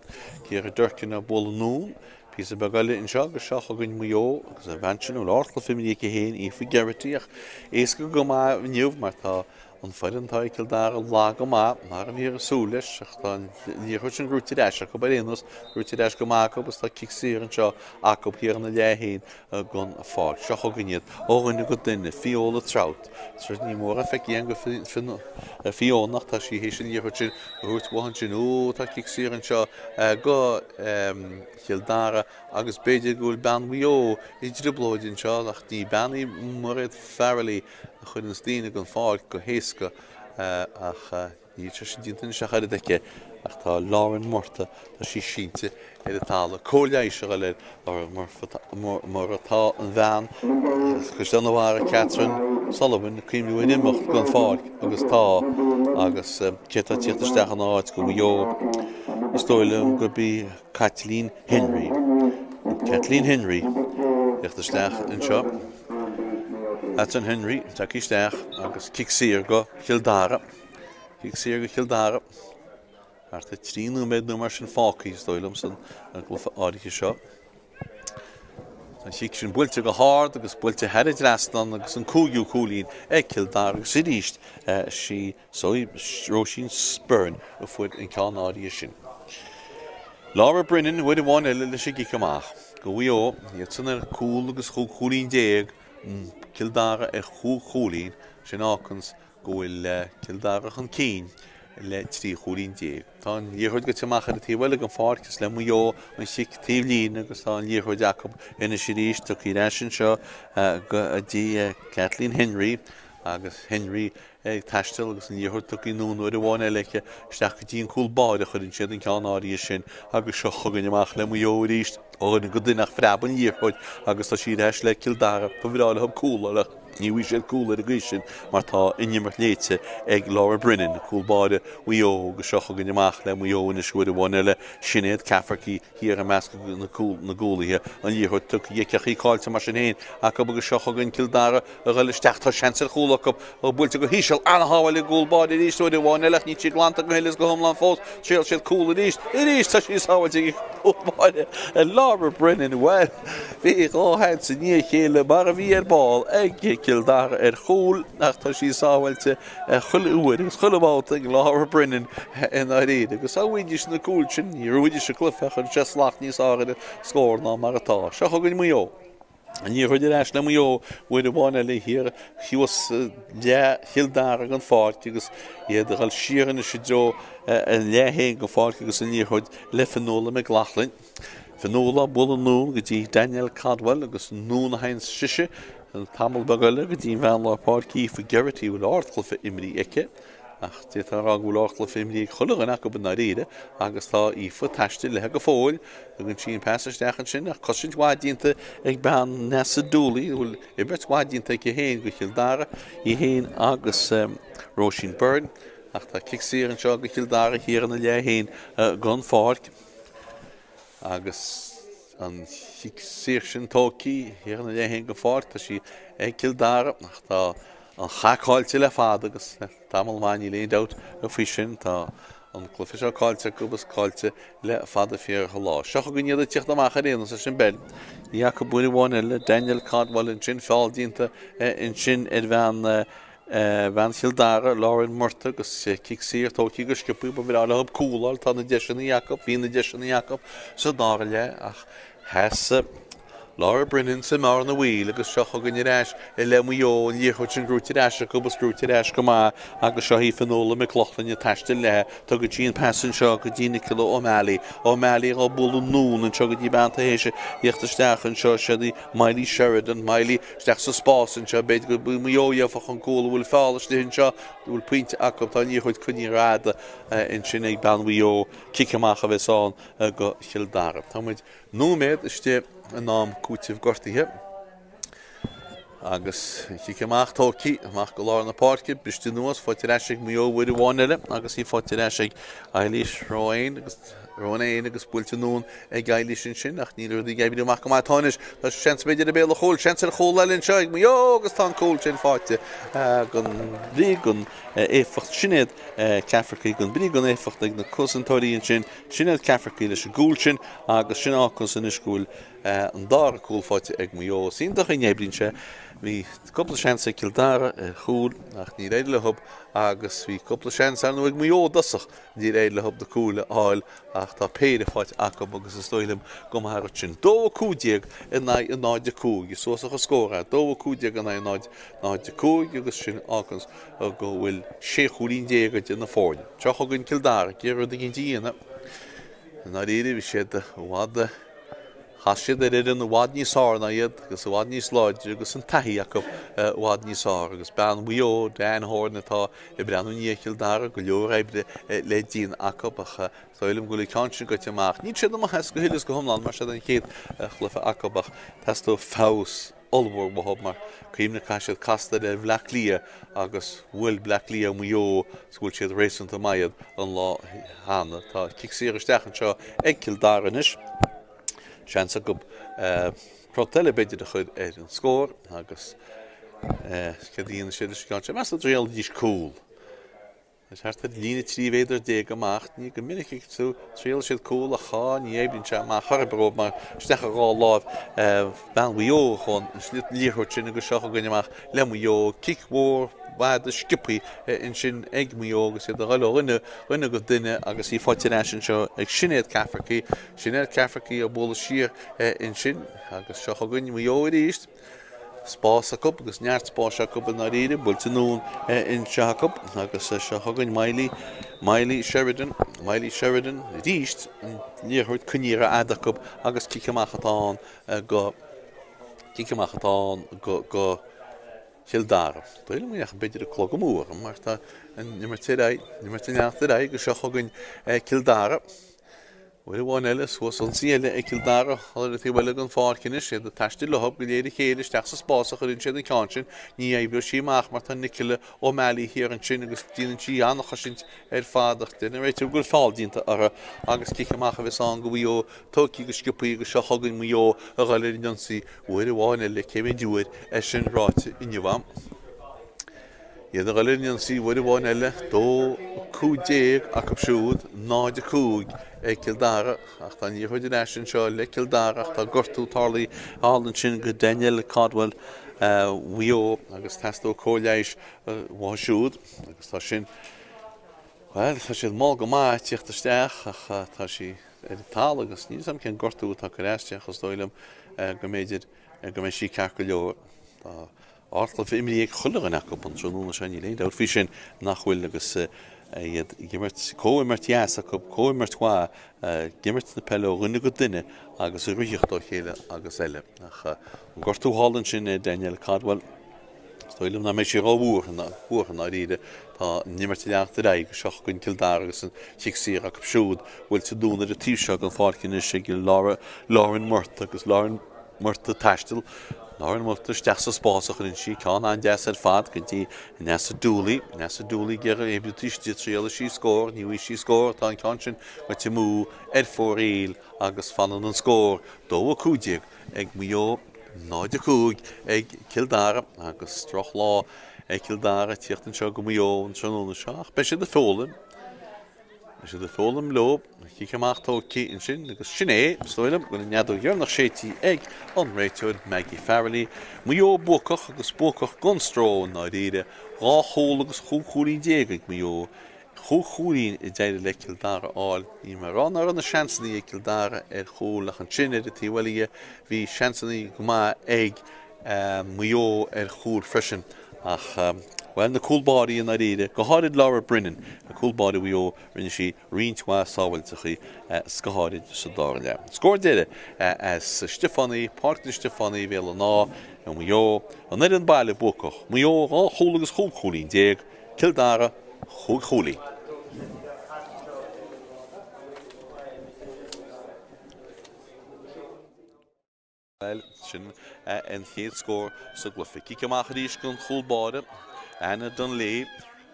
Ciara Durkin á bualadh anonn píosa beag eile anseo agus seo chugainn Maigh Eo agus an bhean sin a bhfuil ardchluiche imrithe aici féin, Aoife Geraghty ach éasca go maith inniu mar tá An foireann atá ag Cill Dara lag go maith, mar a bhíothar ag súil leis, ach tá an liathróid sin gnóite ar ais acu ar aon nós, gnóite ar ais go maith acu agus tá cic saor anseo acu thiar ina leath féin den pháirc. Seo chugainn iad, ó dhuine go duine, Fiola Troutt. Ní mórán feicthe againn de Fiona ach tá sí théis an liathróid sin a thabhairt uathu ansin. Ó, tá cic saor anseo go Cill Dara agus b'fhéidir go bhfuil bean Mhaigh Eo i dtrioblóid anseo ach ní bean í Mairéad Farrelly a chuireanns daoine den pháirc go héasca ach níl sé sin déanta anois ach oiread aici ach tá Lauren Murtagh, tá sí sínte ar an talamh. Cóir leighis a dhul ar Lauren mar atá an bhean as Caisleán an Bharraigh, Catherine Sullivan, ag cuimhniú ar imeacht den pháirc agus tá agus cé atá ag tíocht isteach ina áit go Mhaigh Eo is dóigh liom gurb í Caitlín Henry. Caitlín Henry ag tíocht isteach anseo. Caitlín Henry tagtha isteach agus cic saor go Chill Dara. Cic saor go Chill Dara. Thart ar 3 nóiméad nó mar sin fágtha is dóigh liom san gcluiche áirithe seo. An chic sin buailte go hard agus buailte thar an dtrasnán agus an cúigiú cúilín ag Cill Dara agus arís sí Róisín Spurn a fuair an ceann áirithe sin. Laura Brennan uair amháin eile leis an gcic amach go Mhaigh Eo, iadsan ar cúl agus chúig chúilín déag, Cill Dara ar chúig chúilín, sin a fháganns go bhfuil Cill Dara chun cinn le 13 chúilín. Tá an liathróid gaibhte amach ar an taobh eile den pháirc, is le Maigh Eo an chic taobh líne agus tá an liathróid acu anois arís, tugtha ar ais anseo go dtí Kathleen Henry agus Henry ag taisteal agus an liathróid tugtha anonn uair amháin eile aici isteach go dtí an cúl báire a chuireann siad an ceann áirithe sin agus seo chugainn amach le Maigh Eo arís ó dhuine go duine ach phreab an liathróid agus tá sí ar ais le Cill Dara. Ba bhreá leo cúl a fháil ach ní bhfaighidh siad cúl ar an gcaoi sin mar tá an imirt léite ag Laura Brennan, cúl báire Mhaigh Eo agus seo chugainn amach le Maigh Eo anois uair amháin eile. Sinéad Cafferkey thiar i measc na gcúlaithe, an liathróid tugtha aici ach í caillte mar sin féin acu agus seo chugainn Cill Dara a ghoil isteach. Tá seans ar chúl acu, buailte go híseal, an-shábháil ag an gcúl báire arís uair amháin eile ach níl sí glanta go huile is go hiomlán fós. Thriail siad cúl arís, arís tá sí sábháilte ag an gcúl báire Laura Brennan. Bhuel, bhí dhá sheans i ndiaidh a chéile mar a bhí ar ball ag Cill Dara ar chúl ach tá sí sábháilte chuile uair agus chuile bhabhta ag Laura Brennan i ndáiríre. Agus dá bhfaighidís na cúil sin, ní bhuafaidís an cluiche ach chuirfeadh sé slacht níos fearr ar an scór ná mar atá. Seo chugainn Maigh Eo. An liathróid ar ais le Maigh Eo uair amháin eile thiar thuas leath Chill Dara den pháirc agus iad ag dul siar anois i dtreo a leath féin den pháirc agus an liathróid le Fionnuala McLaughlin. Fionnuala ag bualadh anonn go dtí Danielle Caldwell agus anonn a théann sise an tamall beag eile go dtí an bhean lár páirce Aoife Geraghty a bhfuil ardchluiche imrithe aici. Ach d'fhéadfá a rá go bhfuil ardchluiche imrithe ag chuile dhuine acu i ndáiríre agus tá Aoife ag taisteal léi go fóill. Tugann sí an pas isteach ansin ach cosaint mhaith déanta ag bean Neasa Dooley a bhfuil imirt mhaith déanta aici féin go Chill Dara, í féin agus Róisín Byrne. Ach tá cic saor anseo go Chill Dara thiar ina leath féin den pháirc agus an chic saor sin tógtha thiar ina leath féin den pháirc. Tá sí ag Cill Dara ach tá an chath caillte le fada agus le tamall maith, níl aon dabht faoi sin. Tá an cluiche seo caillte acu agus caillte le fada fíor an lá. Seo chugainn iad ag tíocht amach ar aon nós leis an bpeil. Ní acu uair amháin eile, Danielle Caldwell ansin, feall déanta ansin ar bhean bhean Chill Dara, Lauren Murtagh agus cic saor tógtha go sciobtha. Ba bhreá leo cúl a fháil, tá na deiseanna acu, bhí na deiseanna acu sa dara leath ach sheas. Laura Brennan sa mbearna bhaoil agus seo chugainn ar ais le Maigh Eo, an liathróid sin gnóite ar ais acu agus gnóite ar ais go maith agus seo í Finola McLaughlin ag taisteal léi. Tugann sí an pas anseo go dtí Nicola O'Malley. O'Malley á bualadh anonn anseo go dtí bean tar éis a thíocht isteach anseo. Siod í Miley Sheridan. Miley isteach sa spás anseo. B'fhéidir go Maigh Eo gheobhadh an cúl. An bhfuil feall istigh anseo? An bhfuil pointe acu? Tá an liathróid coinnithe rófhada ansin ag bean Mhaigh Eo. Cic amach a bheas ann go Chill Dara. Tá muid Nóiméad istigh in am cúitimh gortaithe agus an cic amach tógtha amach go lár na páirce, briste anuas, faighte ar ais ag Maigh Eo uair amháin eile agus í faighte ar ais ag Eilís Ruane agus Ruane agus buailte anonn ag Eilís ansin ach níl rudaí ag oibriú amach go maith. Tá anois, tá seans b'fhéidir i mbéal an chúil, seans ar chúl eile anseo ag Maigh Eo agus tá an cúl sin faighte gan brí gan éifeacht. Sinéad Cafferkey gan brí gan éifeacht ag na cosantóirí ansin. Sinéad Cafferkey leis an gcúl sin agus sin a fháganns anois go bhfuil an dara cúl faighte ag Maigh Eo. Is iontach an oibríonn sé. Bhí cúpla seans ag Cill Dara ar chúl ach níor éirigh leo agus bhí cúpla seans ar ndóigh ag Maigh Eo i dtosach níor éirigh leo na cúil a fháil ach tá péire faighte acu agus is dóigh liom go maith an rud sin. 2-15 in aghaidh 0-5. Suas an scór é. 2-15 in aghaidh 0-5 agus sin a fháganns go bhfuil 16 chúilín idir na foirne. Seo chugainn Cill Dara ag iarraidh rud éicint a dhéanamh. I ndáiríre bhí siad i bhfad, chas siad ar fhoireann i bhfad níos fearr ná iad agus i bhfad níos láidre agus an taithí acu i bhfad níos fearr agus bean Mhaigh Eo, Diane Horan atá ag breathnú i ndiaidh Chill Dara, go leor oibre le déanamh acu ach is dóigh liom go bhfuil an ceann sin goite amach. Níl siad amuigh as go huile is go hiomlán mar seo an chéad chluiche acu ach teastóidh feabhas ollmhór uathu mar cuimhnigh caithfidh siad castáil ar Bhleá Cliath agus bhuail Bleá Cliath Maigh Eo is bhuail siad réasúnta maith iad an lá cheana. Tá cic saor isteach anseo ag Cill Dara anois. Seans acu crot eile b'fhéidir a chur ar an scór agus céard a dhéanfaidh siad leis an gceann seo? Meas tú an dtriailfidís cúl? Is thart ar líne 13 mhéadar amach, ní go minic a thriail siad cúl ach á, ní oibríonn sé amach chor ar bith dóibh mar isteach i dhá láimh bean Mhaigh Eo a chuaigh an liathróid sin agus seo chugainn amach le Maigh Eo, cic mhór fhada sciobtha ansin ag Maigh Eo agus iad a dhul ó dhuine, dhuine go duine agus í faighte ar ais anseo ag Sinéad Cafferkey, Sinéad Cafferkey á bualadh siar ansin agus seo chugainn Maigh Eo arís. Spás acu agus neart spáis acu i ndáiríre, buailte anonn anseo acu agus seo chugainn Miley, Miley Sheridan, Miley Sheridan arís, an liathróid coinnithe rófhada acu agus cic amach atá ann go, cic amach atá ann go, go Chill Dara. Dóigh liom go ndeachaigh b'fhéidir an clog amú orm mar tá an imirt ar aghaidh, an imirt ag leanacht ar aghaidh agus seo chugainn Cill Dara. Uair amháin eile, suas ionsaí eile ag Cill Dara, ar an taobh eile den pháirc anois, iad ag taisteal leo go léir a chéile isteach sa spás a chuireann siad an ceann sin. Ní oibreoidh sí amach mar tá Nicola O'Malley thiar ansin agus déanann sí an-chosaint ar fad ach deir an réiteoir go bhfuil feall déanta uirthi agus cic amach a bheas ann go Mhaigh Eo tógtha go sciobtha agus seo chugainn Maigh Eo a dhul ar an ionsaí uair amháin eile cé mhéad uair é sin ráite inniu a'm. Iad a dhul ar an ionsaí uair amháin eile, 2, 15 acu siúd, 0, 5 ag Cill Dara ach tá an liathróid ar ais anseo le Cill Dara ach tá gortú tarlaithe thall ansin go Danielle Caldwell Mhaigh Eo agus teastóidh cóir leighis uathu siúd agus tá sin, bhuel, tá siad mall go maith ag tíocht isteach ach tá sí ar an talamh agus níl 'fhios a'm cén gortú atá curtha aisti ach is dóigh liom go mb'fhéidir go mbeidh sí ceart go leor. Tá Ardchluiche imrithe ag chuile dhuine acu an tráthnóna seo, níl aon dabht faoi sin nach bhfuil agus iad ag imirt, comhimirt dheas acu, comhimirt mhaith, ag imirt na peile ó dhuine go duine agus ag ritheacht ó chéile agus eile. Ach an gortú thall ansin ar Danielle Caldwell, is dóigh liom nach mbeidh sí ró-bhuartha, buartha i ndáiríre. Tá an imirt ag leanacht ar aghaidh, seo chugainn Cill Dara agus an chic saor acu siúd, buailte anonn ar an taobh seo den pháirc anois ag Laura, Lauren Murtagh agus Lauren Murtagh ag taisteal Lauren Murtagh isteach sa spás a chuireann sí ceann an-deas ar fad go dtí Neasa Dooley. Neasa Dooley ag iarraidh oibriú taobh istigh, triailfidh sí scór, ní bhfaighidh sí scór, tá an ceann sin goite amú ar fóraoil agus fanann an scór 2-15 ag Maigh Eo, 0-5 ag Cill Dara agus drochlá ag Cill Dara tíocht anseo go Maigh Eo an tráthnóna seo ach beidh siad ag foghlaim. Beidh siad ag foghlaim leo. Cic amach tógtha ansin agus sin é, is dóigh liom, go bhfuil an fheadóg dheireanach séidte ag an réiteoir Maggie Farrelly. Maigh Eo buacach agus buacach gan stró i ndáiríre. Dhá chúl agus 15 chúilín ag Maigh Eo. Chúig chúilín a d'éirigh le Cill Dara a fháil. Níl mé ag rá nach raibh na seansanna ag Cill Dara ar chúl ach ansin ar an taobh eile dhe bhí seansanna go maith ag Maigh Eo ar chúl freisin ach, bhuel, na cúl báirí i ndáiríre, go háirid Laura Brennan, cúl báire Mhaigh Eo, rinne sí roinnt mhaith sábháilteachaí is go háirid sa dara leath. Scór deiridh as Stiofánaí, Páirc na Stiofánaí, Béal an Átha i Maigh Eo, an fhoireann baile buacach, Maigh Eo 2 chúl agus 15 cúilín, Cill Dara 5 chúilín. Bhuel, sin an chéad scór sa gcluiche. Cic amach arís don chúl báire, Anna Dunlea.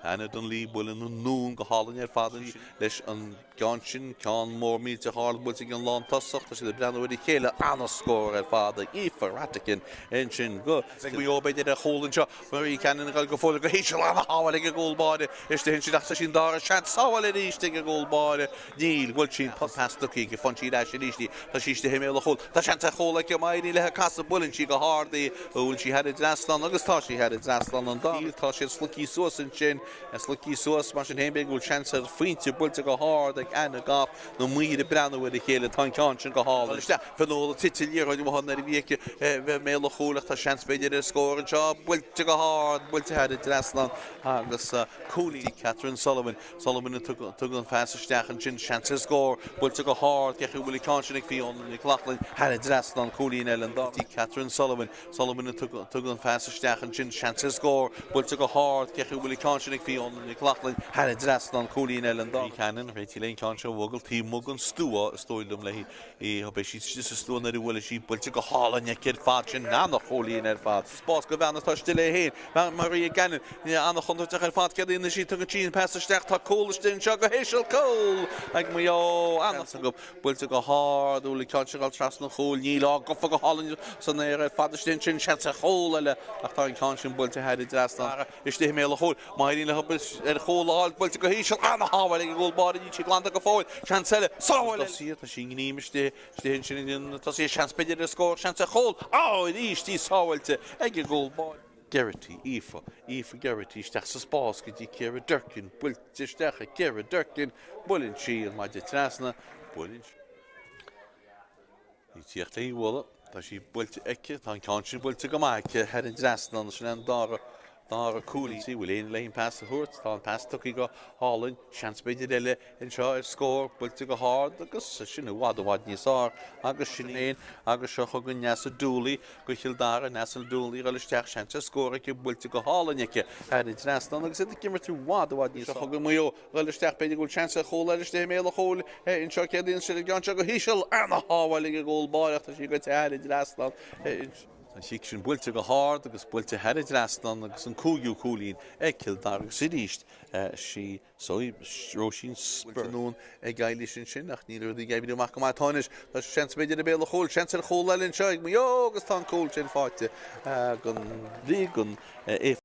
Anna Dunlea buaileann anonn go hálainn ar fad ansin leis an gceann sin, ceann mór millteach ard buailte ag an lántosach. Tá siad ag breathnú ar a chéile. An-scór ar fad ag Aoife Rhatigan ansin go. Ag Maigh Eo b'fhéidir ar chúl anseo. Marie Cannon ag dul go fóill go híseal. An-shábháil ag an gcúl báire istigh ansin ach tá sí an dara seans. Sábháil arís ag an gcúl báire. Níl, bhuail sí an pas tugtha aici, faigheann sí ar ais arís í, tá sí istigh i mbéal an chúil, tá seans ar chúl aici, má éiríonn léi casadh, buaileann sí go hard í, bhfuil sí thar an dtrasnán agus tá sí thar an dtrasnán an dá, tá siad sloigthe suas ansin, sloigthe suas, mar sin féin b'fhéidir go bhfuil seans ar phointe buailte go hard ag Anna Goff, na maoir ag breathnú ar a chéile, tá an ceann sin go hálainn. Isteach, Fionnuala tite liathróid uaithi nuair a bhí aici i mbéal an chúil ach tá seans b'fhéidir ar scór anseo, buailte go hard, buailte thar an dtrasnán agus cúilín Catherine Sullivan. Sullivan a thug an phas isteach ansin, seans ar scór, buailte go hard, cé chaoi a bhfuil an ceann sin ag Fiona Nic Lochlainn, thar an dtrasnán, cúilín eile an dara. Catherine Sullivan, Sullivan a thug an phas isteach ansin, seans ar scór, buailte go hard, cé chaoi a bhfuil an ceann sin ag Fiona Nic Lochlainn, thar an dtrasnán, cúilín eile an dara. Cannon, réitigh léi an ceann seo a bhualadh taobh amuigh den stua, is dóigh liom léi. Beidh sí istigh sa stua nuair a bhuailfidh sí, buailte go hálainn aici ar fad, sin an-chúilín ar fad. Spás do bhean atá istigh léi féin, Maria Gannon, an-chontúirteach ar fad, céard a dhéanfaidh sí, tugann sí an pas isteach, tá cúl istigh anseo go híseal, cúl ag Maigh Eo, an-seans buailte go hard, an bhfuil an ceann seo ag dul trasna an chúil, níl, á, gafa go hálainn san aer ar fad istigh ansin, seans ar chúl eile ach tá an ceann sin buailte thar an dtrasnán. Istigh i mbéal an chúil. Má éiríonn leo ar chúl a fháil, buailte go híseal, an-shábháil ag an gcúl báire, níl sí glanta go fóill, seans eile, sábháil eile. Tosaithe, tá sí i ngreim istigh, istigh ansin ag na tosaithe, seans b'fhéidir ar scór, seans ar chúl, á, arís í sábháilte ag an gcúl báire. Geraghty, Aoife, Aoife Geraghty isteach sa spás go dtí Ciara Durkin, buailte isteach ag Ciara Durkin, buaileann sí an maide trasna, buaileann sí. Í ag tíocht léi a bhualadh. Tá sí buailte aici. Tá an ceann sin buailte go maith aici thar an dtrasnán. Sin é an dara, dara cúilín. An bhfuil éinne léi an pas a thabhairt? Tá an pas tugtha go hálainn. Seans b'fhéidir eile anseo ar scór. Buailte go hard agus sin i bhfad, i bhfad níos fearr. Agus sin é. Agus seo chugainn Neasa Dooley go Chill Dara. Neasa Dooley ag dul isteach. Seans ar scór aici. Buailte go hálainn aici thar an dtrasnán agus iad ag imirt i bhfad, i bhfad níos fearr. Seo chugainn Maigh Eo. Dhul isteach, b'fhéidir go bhfuil seans ar chúl eile istigh i mbéal an chúil anseo céard a dhéanann siad an ceann seo go híseal, ana-shábháil ag an gcúl báire ach tá sí goite thar an dtrasnán. An chic sin buailte go hard agus buailte thar an dtrasnán agus an cúigiú cúilín ag Cill Dara agus arís sí Róisín Spurr anonn ag Eilís ansin ach níl rudaí ag oibriú amach go maith. Tá anois, tá seans b'fhéidir i mbéal an chúil, seans ar chúl eile anseo ag Maigh Eo agus tá an cúl sin faighte ag an.